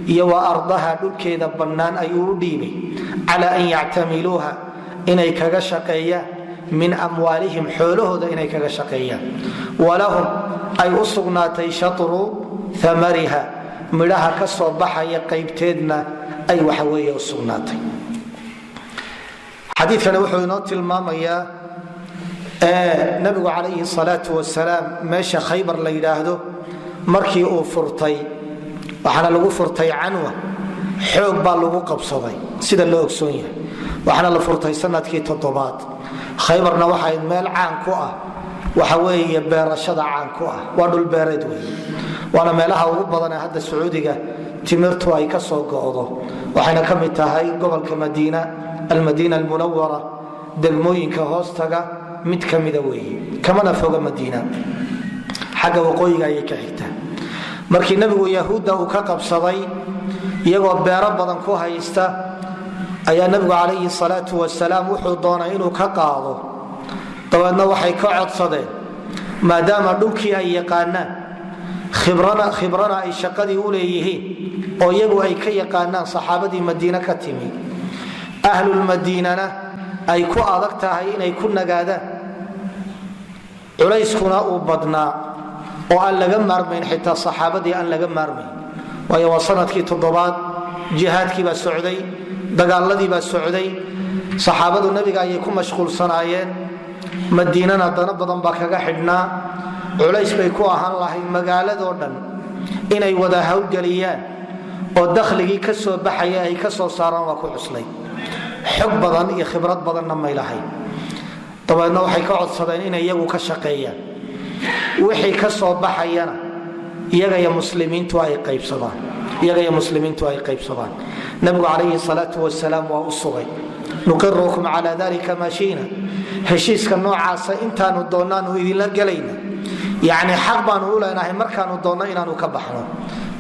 iyo wa ardaha, dhulkeeda bannaan ayuu u dhiibay, cala an yactamiluuha, inay kaga shaqeeyaan, min amwaalihim, xoolahooda inay kaga shaqeeyaan, walahum, ay u sugnaatay, shatru amariha, midhaha ka soo baxaya qaybteedna ay waxaweeye u sugnaatay. Xadiikani wuxuu inoo tilmaamayaa nabigu calayhi salaau wasalaam meesha Khaybar la yidhaahdo markii uu furtay, waxaana lagu furtay canwa, xoog baa lagu qabsaday sida loo ogsoon yahay, waxaana la furtay sanadkii toddobaad. Khaybarna waxay meel caan ku ah waxa weeye beerashada caan ku ah, waa dhul beereed wey, waana meelaha ugu badanee hadda Sacuudiga timirtu ay ka soo go'do. Waxayna ka mid tahay gobolka Madiina, Almadiina Almunawara, degmooyinka hoostaga mid ka mida weeye, kamana foga Madiina, xagga waqooyiga ayay ka xigtaa. Markii nebigu yahuudda uu ka qabsaday iyagoo beero badan ku haysta, ayaa nebigu calayhi salaatu wasalaam wuxuu doonay inuu ka qaado. Dabeedna waxay ka codsadeen Maadaama dhulkii ay yaqaanaan, khibrana ay shaqadii u leeyihiin, oo iyagu ay ka yaqaanaan saxaabadii Madiine ka timi, ahlulmadiinana ay ku adag tahay inay ku nagaadaan, culayskuna uu badnaa, oo aan laga maarmayn, xitaa saxaabadii aan laga maarmayn, waayo waa sanadkii toddobaad, jihaadkii baa socday, dagaaladii baa socday, saxaabadu nabiga ayay ku mashquulsanaayeen, Madiinana dano badan baa kaga xidhnaa, culays bay ku ahaan lahayd magaaladoo dhan inay wada hawlgeliyaan oo dakhligii ka soo baxaya ay ka soo saaraan. Waa ku cuslay, xog badan iyo khibrad badanna may lahayn. Dabeedna waxay ka codsadeen inay iyagu ka shaqeeyaan, wixii ka soo baxayana iyagaiyo muslimiintu ay qaybsadaan, iyagaiyo muslimiintu ay qaybsadaan. Nabigu calayhi salaatu wasalaam waa u sugay. "Nuqirukum cala dalika maa shina." Heshiiska noocaasa intaanu doonnaanu idinla gelayna, yacni xaq baanu u leenahay markaanu doonno inaanu ka baxno,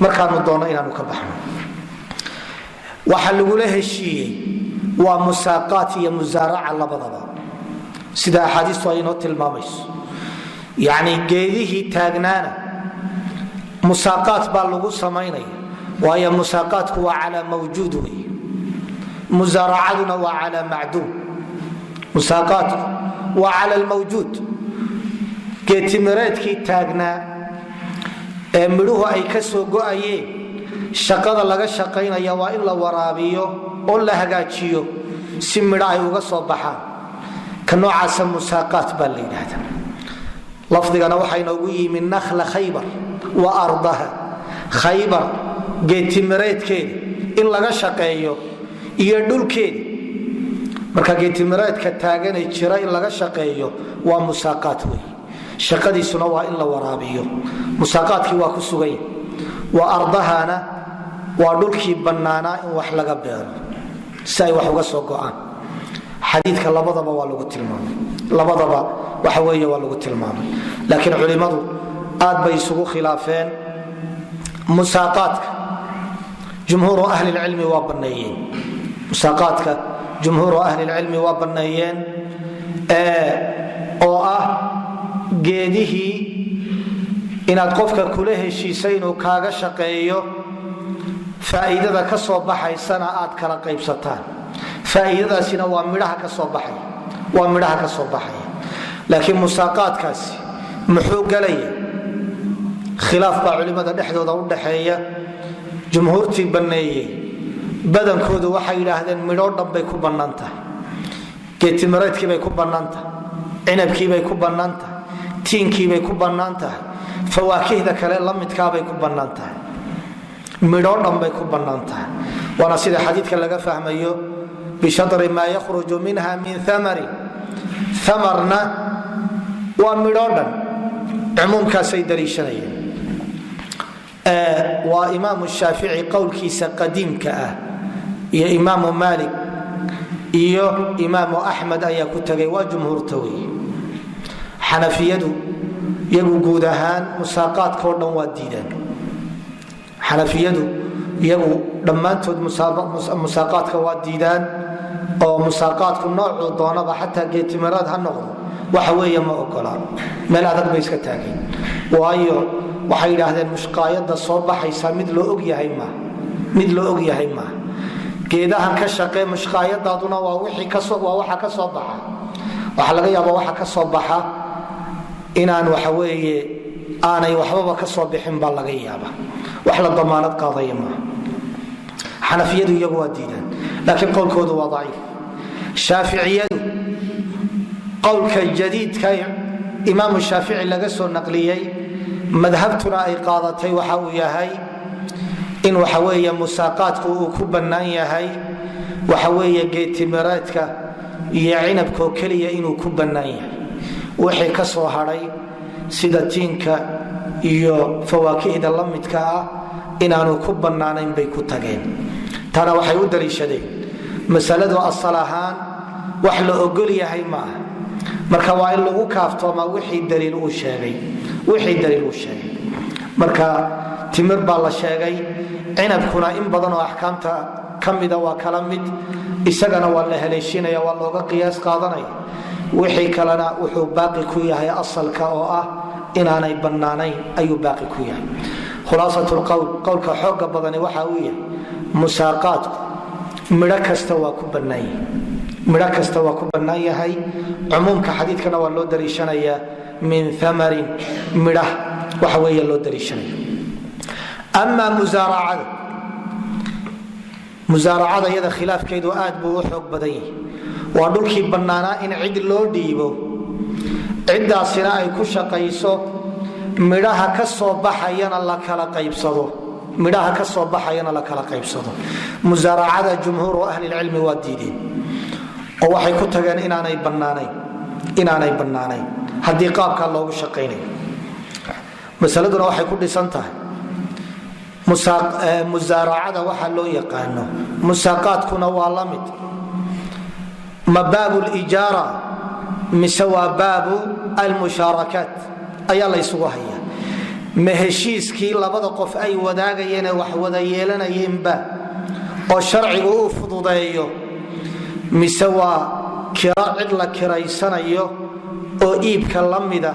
markaanu doonno inaanu ka baxno. Waxa lagula heshiiyey waa musaaqaat iyo musaaraca labadaba, sida axaadiistu ay inoo tilmaamayso. Yacni geedihii taagnaana musaaqaat baa lagu samaynaya, waayo musaaqaatku waa calaa mawjuud wey, musaaracaduna waa calaa macduum. Musaaqaatku waa cala lmawjuud, geedtimireedkii taagnaa ee midhuhu ay ka soo go'ayeen, shaqada laga shaqaynaya waa in la waraabiyo oo la hagaajiyo si midho ay uga soo baxaan. Ka noocaasa musaaqaat baa la yidhaahda. Lafdigana waxaa inoogu yimi nakhla Khaybar wa ardaha, Khaybar geedtimireedkeeda in laga shaqeeyo iyo dhulkeeda. Marka geedtimireedka taaganay jira in laga shaqeeyo waa musaaqaat wey, shaqadiisuna waa in la waraabiyo. Musaaqaadkii waa ku suganya. Waa ardahana, waa dhulkii bannaanaa in wax laga beero si ay wax uga soo go'aan. Xadiidka labadaba waa lagu tilmaamay, labadaba waxa weeye waa lagu tilmaamay. Laakiin culimmadu aad bay isugu khilaafeen musaaqaadka. Jumhuuru ahli lcilmi waa banneeyeen musaaqaadka, jumhuuru ahli lcilmi waa banneeyeen, oo ah geedihii inaad qofka kula heshiisay inuu kaaga shaqeeyo, faa'iidada ka soo baxaysana aad kala qaybsataan. Faa'iidadaasina waa midhaha ka soo baxaya, waa midhaha ka soo baxaya. Laakiin musaaqaadkaasi muxuu gelaya? Khilaaf baa culimmada dhexdooda u dhaxeeya. Jumhuurtii banneeyey badankoodu waxay yidhaahdeen midhoo dhan bay ku bannaan tahay, geedtimireedkiibay ku bannaan tahay, cinabkiibay ku bannaan tahay, tiinkiibay ku bannaan tahay, fawaakihda kale la midkaabay ku bannaan tahay, midhoo dhan bay ku bannaan tahay. Waana sida xadiidka laga fahmayo, "bishatri maa yakhruju minha min amari". Amarna waa midhoo dhan, cumuumkaasay daliishanayeen. Waa Imaamu Shaafici qowlkiisa qadiimka ah, iyo Imaamu Maalik iyo Imaamu Axmed ayaa ku tegay, waa jumhuurta wey. Xanafiyadu iyagu guud ahaan musaaqaadkao dhan waa diidaan. Xanafiyadu iyagu dhammaantood musaaqaadka waa diidaan, oo musaaqaadku noocuu doonaba, xataa geedtimiraad ha noqdo, waxa weeye ma ogola, meel adag bay iska taageen. Waayo, waxay yidhaahdeen mushqaayada soo baxaysa mid loo og yahay maaha, mid loo og yahay maaha. Geedahan ka shaqee, mushqaayadaaduna waa wixii kasoo waa waxa ka soo baxa. Waxaa laga yaaba waxa ka soo baxa inaan waxa weeye aanay waxbaba ka soo bixin baa laga yaaba, wax la damaanad qaadaya maaha. Xanafiyadu iyagu waa diidaan, laakiin qowlkoodu waa daciif. Shaaficiyadu qowlka jadiidka Imaamu Shaafici laga soo naqliyey, madhabtuna ay qaadatay, waxa uu yahay in waxa weeye musaaqaadku uu ku bannaan yahay, waxa weeye geedtimireedka iyo cinabkoo keliya inuu ku bannaan yahay. Wixii ka soo hadhay sida tiinka iyo fawaakihda la midka ah inaanu ku bannaanayn bay ku tageen. Taana waxay u daliishadeen masaladu asal ahaan wax la ogol yahay ma aha, marka waa in lagu kaaftoomaa wixii daliil uu sheegay, wixii daliil uu sheegay. Marka timir baa la sheegay, cinabkuna in badan oo axkaamta ka mida waa kala mid, isagana waa la haleeshinaya, waa looga qiyaas qaadanaya. Wixii kalena wuxuu baaqi ku yahay asalka oo ah Inaanay bannaanayn ayuu baaqi ku yahay. Khulaasat lqowl, qowlka xooga badani waxa uu yahay musaaqaadku midho kasta waa ku bannaanyahay, midho kasta waa ku bannaan yahay. Cumuumka xadiidkana waa loo daliishanayaa, min amarin, midhah waxa weeye loo daliishanaya. Amaa musaaracada, musaaracada iyada khilaafkeedu aad buu u xoog badan yahay. Waa dhulkii bannaanaa in cid loo dhiibo, ciddaasina ay ku shaqayso, midhaha ka soo baxayana la kala qaybsado, midhaha ka soo baxayana la kala qaybsado. Musaaracada jumhuuru ahlilcilmi waa diideen oo waxay ku tageen inaanay bannaanayn, inaanay bannaanayn haddii qaabkaa loogu shaqaynayo. Masaladuna waxay ku dhisan tahay musaaracada waxaa loo yaqaano, musaaqaadkuna waa la mid. Ma baabu lijaara mise waa baabu almushaarakaat ayaa la ysugu hayaa? Ma heshiiskii labada qof ay wadaagayeenee wax wada yeelanayeenba oo sharcigu uu fududeeyo, mise waa kiro cid la kiraysanayo oo iibka la mida,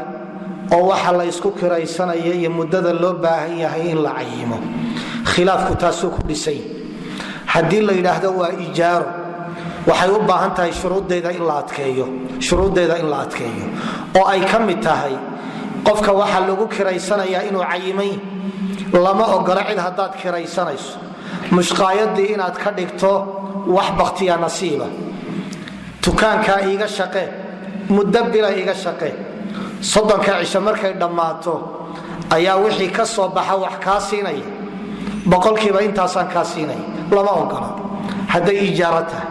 oo waxa la ysku kiraysanayo iyo muddada loo baahan yahay in la cayimo? Khilaafku taasuu ku dhisay. Haddii la yidhaahdo waa ijaaro, waxay u baahan tahay shuruuddeeda in la adkeeyo, shuruuddeeda in la adkeeyo, oo ay ka mid tahay qofka waxa lagu kiraysanayaa inuu cayimay. Lama ogola cid haddaad kiraysanayso mushqaayadii inaad ka dhigto wax bakhtiya nasiiba. Dukaankaa iiga shaqee, muddo bila iiga shaqee, 30-ka cisho markay dhammaato ayaa wixii ka soo baxa wax kaa siinaya, boqolkiiba intaasaan kaa siinaya, lama ogola. Hadday ijaaro tahay,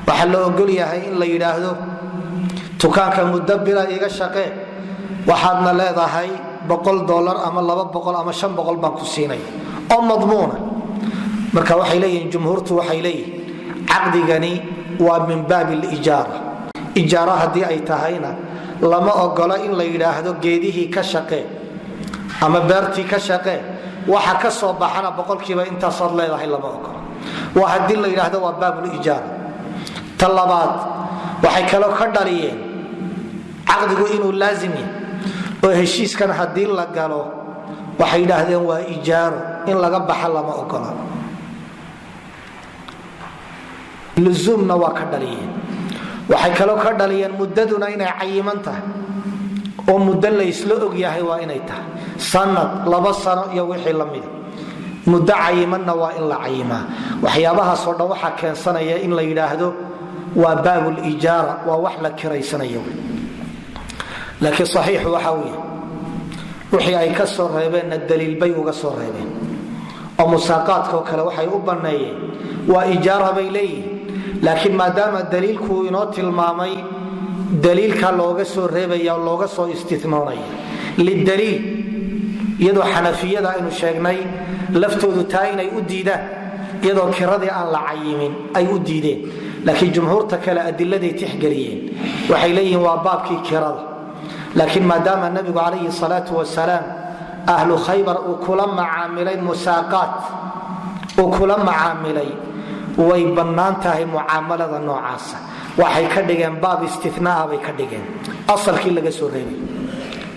waxaa la ogol yahay in la yidhaahdo dukaanka muddo bila iiga shaqee, waxaadna leedahay $100 ama 200 ama 500 baan ku siinaya, oo madmuuna. Marka waxay leeyihiin jumhuurtu, waxay leeyihiin caqdigani waa min baabi lijaara. Ijaara haddii ay tahayna, lama ogola in la yidhaahdo geedihii ka shaqee ama beertii ka shaqee, waxa ka soo baxana boqolkiiba intaasaad leedahay, lama ogola. Waa haddii la yidhaahdo waa baabulijaara. Ta labaad, waxay kaloo ka dhaliyeen caqdigu inuu laazim yahay, oo heshiiskan haddii la galo, waxay yidhaahdeen waa ijaaro, in laga baxa lama ogola. Luzuumna waa ka dhaliyeen. Waxay kaloo ka dhaliyeen muddaduna inay cayiman tahay, oo muddo laysla og yahay waa inay tahay, sanad, 2 sano iyo wixii la mida. Muddo cayimanna waa in la cayimaa. Waxyaabahaasoo dhan waxaa keensanaya in la yidhaahdo waa baabulijaara, waa wax la kiraysanayo. Laakiin saxiixu waxa uu yahay wixii ay ka soo reebeenna daliilbay uga soo reebeen, oo musaaqaadkao kale waxay u banneeyeen waa ijaara bay leeyihin, laakiin maadaama daliilku inoo tilmaamay, daliilka looga soo reebaya oo looga soo istinoonaya lidaliil. Iyadoo xanafiyada aynu sheegnay laftoodu taa inay u diidaan, iyadoo kiradii aan la cayimin ay u diideen, laakiin jumhuurta kale adiladay tixgeliyeen. Waxay leeyihiin waa baabkii kirada, laakiin maadaama nabigu calayhi salaau wasalaam ahlu Khaybar uu kula macaamilay musaaqaat uu kula macaamilay, way bannaan tahay mucaamalada noocaasa. Waxay ka dhigeen baab istinaa bay ka dhigeen, asalkii laga soo reebay.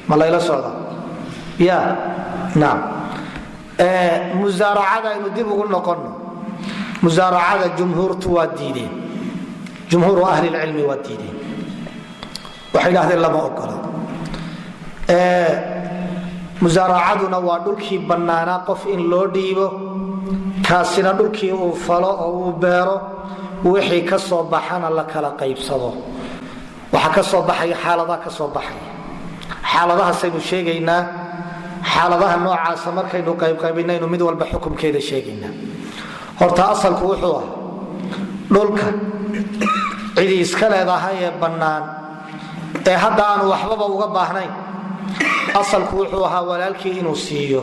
Ma layla socda? Ya naam. Musaaracada aynu dib ugu noqonno. Musaaracada jumhuurtu waa diideen, jumhuuru ahlilcilmi waa diideen. Waxay idhahdeen lama ogola. Musaaracaduna waa dhulkii bannaanaa qof in loo dhiibo, kaasina dhulkii uu falo oo uu beero, wixii ka soo baxana la kala qaybsado. Waxaa ka soo baxaya, xaaladaha ka soo baxaya, xaaladahaasaynu sheegaynaa. Xaaladaha noocaasa markaynu qaybqaybinaynu mid walba xukumkeeda sheegaynaa. Horta asalku wuxuu ah dhulka cidii iska leedahay ee bannaan ee hadda aanu waxbaba uga baahnayn, asalku wuxuu ahaa walaalkii inuu siiyo.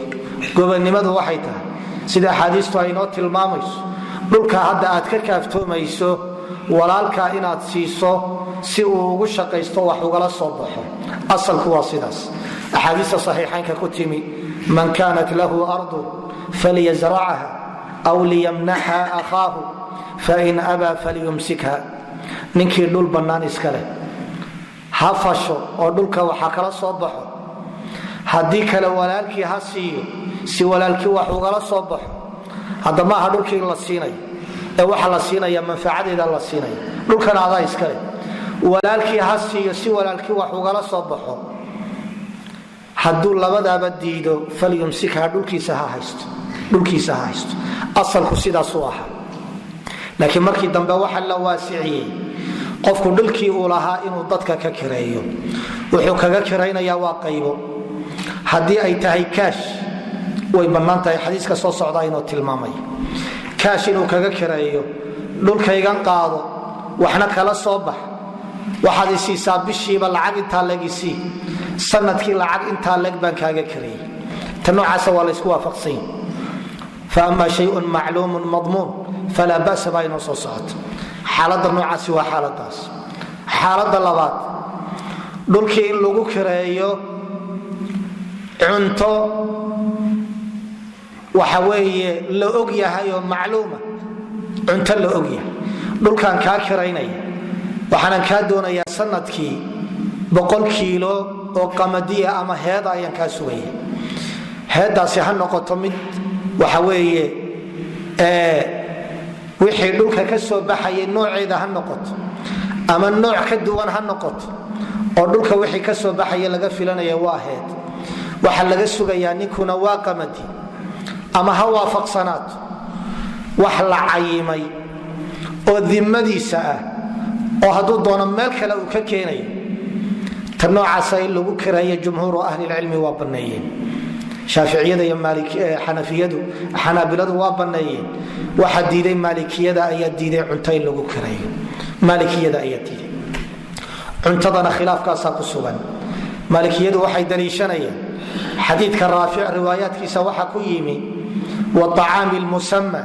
Gobonnimadu waxay tahay, sida axaadiistu ay inoo tilmaamayso, dhulka hadda aad ka kaaftoomayso walaalkaa inaad siiso si uu ugu shaqaysto, wax ugala soo baxo. Asalku waa sidaas. Axaadiista saxiixaynka ku timi, man kaanat lahu ardu falyasracha aw liyamnaxha akhaahu, fain abaa falyumsikha. Ninkii dhul bannaan iska leh ha fasho oo dhulka waxaa kala soo baxo. Haddii kale walaalkii ha siiyo si walaalkii wax ugala soo baxo. Hadda maaha dhulkii in la siinayo, ee waxa la siinaya manfacadeeda la siinaya, dhulkana adaa iskale. Walaalkii ha siiyo si walaalkii wax ugala soo baxo. Hadduu labadaaba diido, falyumsikha, dhulkiisa ha haysto, dhulkiisa ha haysto. Asalku sidaasuu ahaa, laakiin markii dambe waxa la waasiciyey qofku dhulkii uu lahaa inuu dadka ka kireeyo. Wuxuu kaga kiraynayaa waa qaybo. Haddii ay tahay kaash, way bannaan tahay. Xadiiska soo socda inuu tilmaamay kaash inuu kaga kireeyo: dhulkaygan qaado, waxna kala soo bax, waxaad isiisaa bishiiba lacag intaa leg isii, sanadkii lacag intaa leg baan kaaga kireeyey. Ta noocaasa waa laysku waafaqsanya. Fa ama shayun macluumun madmuun falaa ba'sa baa inoo soo socoto. Xaaladda noocaasi waa xaaladaas. Xaaladda labaad, dhulkii in lagu kireeyo cunto, waxa weeye la og yahay oo macluuma, cunto la og yahay. Dhulkaan kaa kiraynaya, waxaanan kaa doonayaa sanadkii 100 kiilo oo qamadiya ama heeda ayaan kaa sugaya. Heeddaasi ha noqoto mid waxa weeye wixii dhulka ka soo baxayay nooceeda ha noqoto, ama nooc ka duwan ha noqoto, oo dhulka wixii ka soo baxaya laga filanaya waa heed, waxa laga sugayaa ninkuna waa qamadi, ama ha waafaqsanaato wax la cayimay oo dimadiisa ah, oo hadduu doono meel kale uu ka keenayo. Ta noocaasa in lagu kireeyo jumhuuru ahlilcilmi waa banneeyeen. Shaaficiyada iyo xanafiyadu, xanaabiladu waa banneeyeen. Waxaa diiday maalikiyada ayaa diiday cunto in lagu kireeyo. Maalikiyada ayaa diiday cuntadana, khilaafkaasaa ku sugan. Maalikiyadu waxay daliishanayaan xadiidka Raafic. Riwaayaadkiisa waxaa ku yimi waacaami lmusama,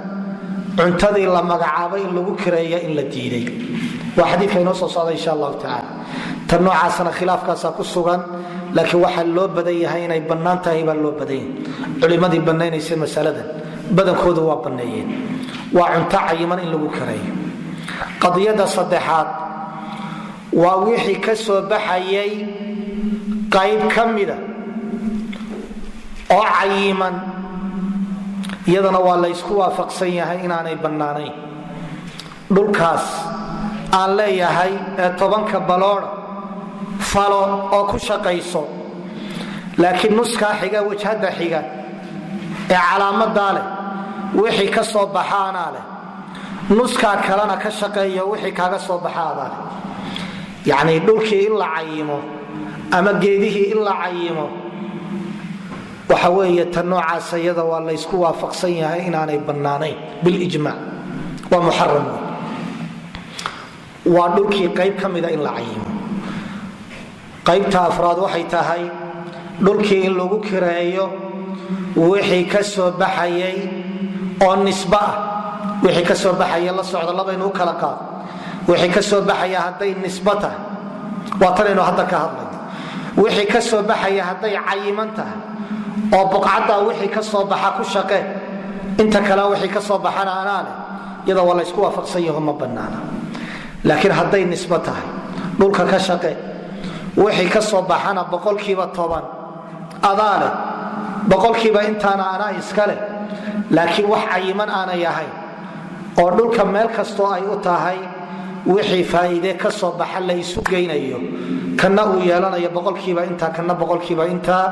cuntadii la magacaabay in lagu kireeya in la diiday. Waa xadiidka inoo soo socda insha allahu tacala. Tan noocaasna khilaafkaasaa ku sugan, laakiin waxaa loo badan yahay inay bannaan tahay baa loo badan yahay. Culimmadii bannaynaysa masaladan badankoodu waa banneeyeen, waa cunto cayiman in lagu kireeyo. Qadiyada saddexaad waa wixii ka soo baxayay qayb ka mida oo cayiman. Iyadana waa laysku waafaqsan yahay inaanay bannaanayn. Dhulkaas aan leeyahay ee 10-ka baloodha falo oo ku shaqayso, laakiin nuskaa xiga, wajhadda xiga ee calaamadaa leh, wixii ka soo baxa anaa leh, nuskaa kalena ka shaqeeyo, wixii kaaga soo baxa adaa leh. Yacnii dhulkii in la cayimo ama geedihii in la cayimo, waxa weeye ta noocaas iyada waa laysku waafaqsan yahay inaanay bannaanayn bilijmac, waa muxaram wey. Waa dhulkii qayb ka mida in la cayimo. Qaybta afraad waxay tahay dhulkii in lagu kireeyo wixii ka soo baxayay oo nisba ah. Wixii ka soo baxaya, la socda, labaynu u kala qaado. Wixii ka soo baxaya hadday nisbo tahay, waa tanaynu hadda ka hadlayno. Wixii ka soo baxaya hadday cayiman tahay, oo buqcaddaa wixii ka soo baxa ku shaqee, inta kale wixii ka soo baxana anaa leh, iyada waa laysku waafaqsan yaho, ma bannaana. Laakiin hadday nisbo tahay, dhulka ka shaqe, wixii ka soo baxana 10% adaa leh, boqolkiiba intaana anaa iska leh, laakiin wax cayiman aanay ahayn, oo dhulka meel kastoo ay u tahay wixii faa'iide ka soo baxa la isu geynayo, kana uu yeelanayo boqolkiiba intaa, kana boqolkiiba intaa,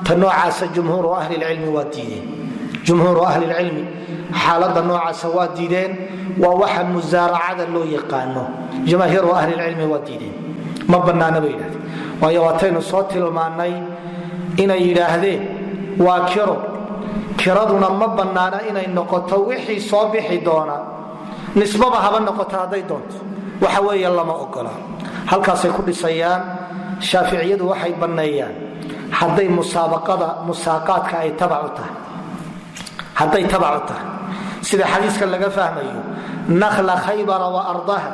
ta noocaasa jumhuuru ahlilcilmi waa diideen. Jumhuuru ahlilcilmi xaaladda noocaasa waa diideen. Waa waxa musaaracada loo yaqaano. Jamaahiiru ahlilcilmi waa diideen, ma bannaana bay yidhahdeen. Waayo, waataynu soo tilmaannay inay yidhaahdeen waa kiro. Kiraduna ma bannaana inay noqoto wixii soo bixi doona, nisbaba haba noqoto hadday doonto, waxa weeye lama ogola. Halkaasay ku dhisayaan. Shaaficiyadu waxay banneeyaan hadday musaabaqada musaaqaadka ay tabac u tahay, hadday tabac u tahay, sida xadiiska laga fahmayo, nakhla Khaybara wa ardaha.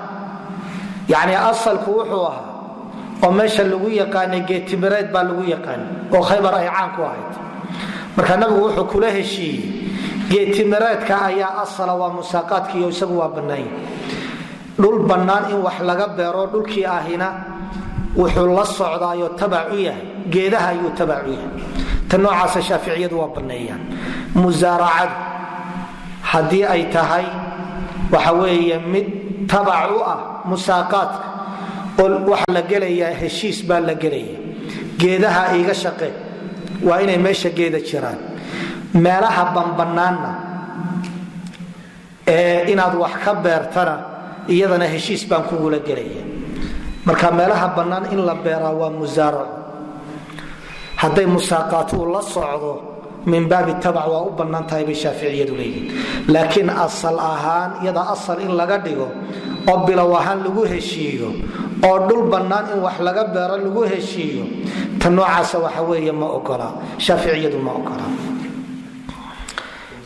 Yacni asalku wuxuu ahaa oo meesha lagu yaqaanay geetimireed baa lagu yaqaanay, oo Khaybar ay caan ku ahayd. Marka nabigu wuxuu kula heshiiyey geetimireedka ayaa asala, waa musaaqaadkiiyo isagu waa bannaanya. Dhul bannaan in wax laga beero, dhulkii ahina wuxuu la socdaayo tabac u yahay geedaha ayuu tabac u yahay. Ta noocaasa shaaficiyadu waa banneeyaan. Musaaracadu haddii ay tahay waxa weeye mid tabac u ah musaaqaadka, oo waxaa la gelayaa heshiis baa la gelaya, geedaha iiga shaqe, waa inay meesha geeda jiraan, meelaha banbannaanna ee inaad wax ka beertana iyadana heshiis baan kugula gelaya. Marka meelaha bannaan in la beeraa waa musaaraco. Hadday musaaqaatu la socdo min baabi tabac, waa u bannaan tahay bay shaaficiyadu leeyihin. Laakiin asal ahaan iyada asal in laga dhigo oo bilow ahaan lagu heshiiyo oo dhul bannaan in wax laga beero lagu heshiiyo, ta noocaasa waxa weeye ma ogola shaaficiyadu, ma ogola.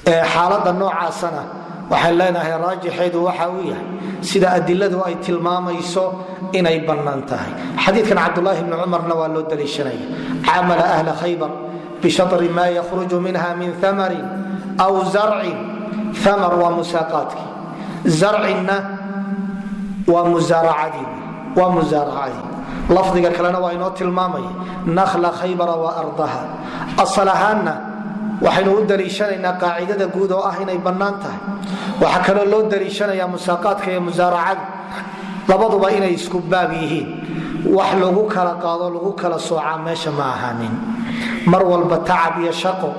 Xaalada noocaasana waxaan leenahay raajixeedu waxa uu yahay sida adiladu ay tilmaamayso inay bannaan tahay. Xadiikan Cabdulaahi bni Cumarna waa loo daliishanaya: "Caamala ahla Khaybar bishatri ma yakhruju minha min amarin aw zarcin." Amar waa musaaqaadkii, zarcinna waa musaaracadii, waa musaaracadii. Lafdiga kalena waa inoo tilmaamaya nakhla Khaybara wa ardaha. Asal ahaanna waxaynu u daliishanaynaa qaacidada guud oo ah inay bannaan tahay. Waxaa kaloo loo daliishanayaa musaaqaadka iyo musaaracadu labaduba inay isku baab yihiin. Wax lagu kala qaado, lagu kala soocaa meesha ma ahaanin. Mar walba tacab iyo shaqo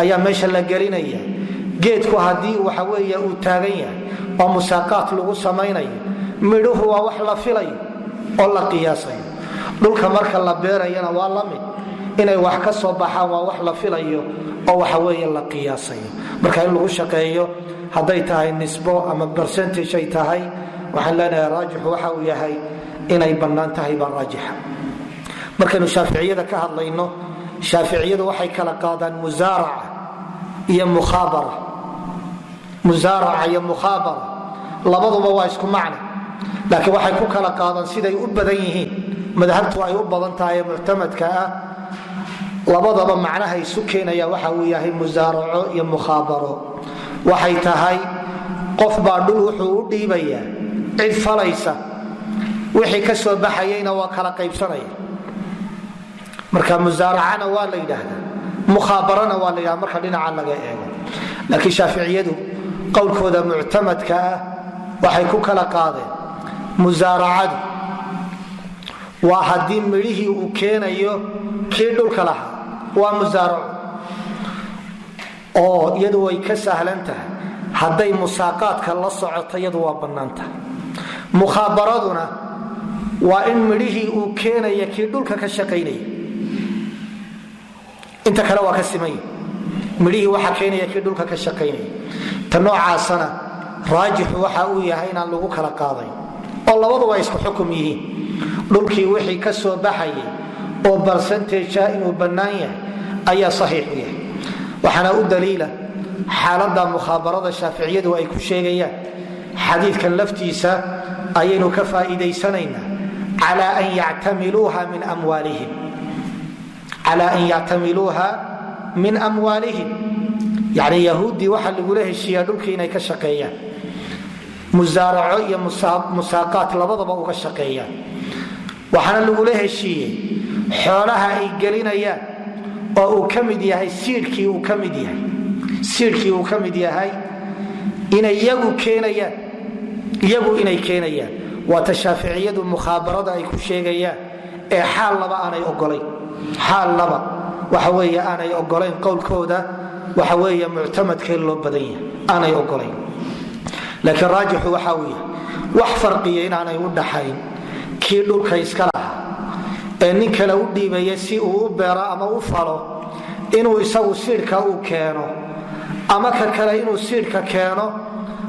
ayaa meesha la gelinaya. Geedku haddii waxa weeye uu taagan yahay oo musaaqaat lagu samaynayo, midhuhu waa wax la filayo oo la qiyaasayo. Dhulka marka la beerayana waa la mid, inay wax ka soo baxaan waa wax la filayo oo waxa weeye la qiyaasayo. Marka in lagu shaqeeyo hadday tahay nisbo ama percentage ay tahay, waxaan leenahay raajixu waxa uu yahay inay bannaan tahay baa raajixa. Markaynu shaaficiyada ka hadlayno, shaaficiyadu waxay kala qaadaan musaaraca iyo mukhaabara. Musaaraca iyo mukhaabara labaduba waa isku macno, laakiin waxay ku kala qaadaan siday u badan yihiin, madhabtu ay u badan tahay ee muctamadka ah. Labadaba macnaha isu keenaya waxa uu yahay musaaraco iyo mukhaabaro waxay tahay qof baa dhul wuxuu u dhiibayaa cid falaysa, wixii ka soo baxayayna waa kala qaybsanaya. Marka musaaracana waa la yidhaahdaa, mukhaabarana waa la yidhahda marka dhinaca laga eego. Laakiin shaaficiyadu qowlkooda muctamadka ah waxay ku kala qaadeen: musaaracadu waa haddii midhihii uu keenayo kii dhulka lahaa, waa musaaraco oo iyadu way ka sahlan tahay. Hadday musaaqaadka la socoto, iyadu waa bannaan tahay. Mukhaabaraduna waa in midhihii uu keenaya kii dhulka ka shaqaynaya. Inta kale waa ka simanya, midhihii waxaa keenaya kii dhulka ka shaqaynaya. Ta noocaasana raajixu waxa uu yahay inaan lagu kala qaadayn oo labaduba ay isku xukum yihiin, dhulkii wixii ka soo baxayay oo percentage inuu bannaan yahay ayaa saxiix u yahay. Waxaana u daliila xaaladda mukhaabarada shaaficiyadu ay ku sheegayaan xadiidkan laftiisa ayaynu ka faa'iidaysanaynaa: "Calaa an yactamiluuha min amwaalihim." Yacni yahuuddii waxaa lagula heshiiyaa dhulkii inay ka shaqeeyaan, musaaraco iyo musaaqaat labadaba uga shaqeeyaan. Waxaana lagula heshiiyey xoolaha ay gelinayaan oo uu ka mid yahay siidhkii, uu ka mid yahay siidhkii, uu ka mid yahay inay iyagu keenayaan, iyagu inay keenayaan. Waata shaaficiyadu mukhaabarada ay ku sheegayaan ee xaal laba aanay ogolayn, xaal laba waxa weeye aanay ogolayn, qowlkooda waxa weeye muctamadkee loo badan yahay aanay ogolayn. Laakiin raajixu waxa uu yahay wax farqiya inaanay u dhaxayn kii dhulka iska lahaa ee nin kale u dhiibaya si uu u beero ama u falo inuu isagu siidhka uu keeno ama ka kale inuu siidhka keeno,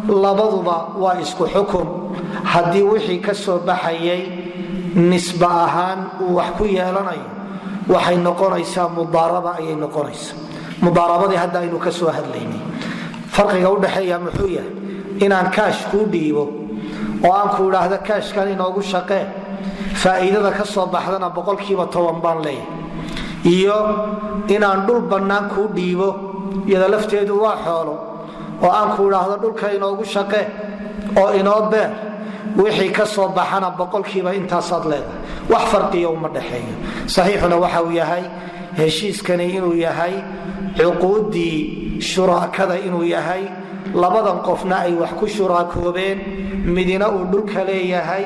labaduba waa isku xukum. Haddii wixii ka soo baxayay nisba ahaan uu wax ku yeelanayo, waxay noqonaysaa mudaaraba ayay noqonaysaa, mudaarabadii hadda aynu ka soo hadlaynay. Farqiga udhaxeeya muxuu yahay? Inaan kaash kuu dhiibo oo aan ku idhaahdo kaashkan inoogu shaqee, faa'iidada ka soo baxdana 10% baan leeyahay, iyo inaan dhul bannaan kuu dhiibo, iyada lafteedu waa xoolo, oo aan ku idhaahdo dhulka inoogu shaqee oo inoo beer, wixii ka soo baxana boqolkiiba intaasaad leedahay, wax farqiya uma dhexeeyo. Saxiixuna waxa uu yahay Heshiiskani inuu yahay cuquuddii shuraakada inuu yahay, labadan qofna ay wax ku shuraakoobeen, midina uu dhulka leeyahay,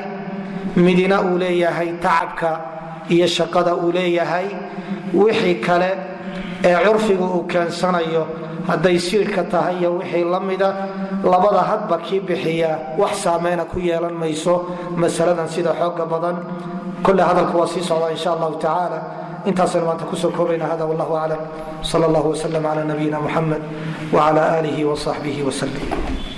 midina uu leeyahay tacabka iyo shaqada uu leeyahay. Wixii kale ee curfigu uu keensanayo, hadday siidhka tahay iyo wixii la mida, labada hadba kii bixiya wax saameyna ku yeelan mayso masaladan sida xooga badan. Kole hadalku waa sii socdaa insha allahu tacaala. Intaasaynu maanta kusoo koobayna. Hada wallahu aclam, sal allah wslm cla nabiyina muxamed wcla alihi wsaxbihi wslm.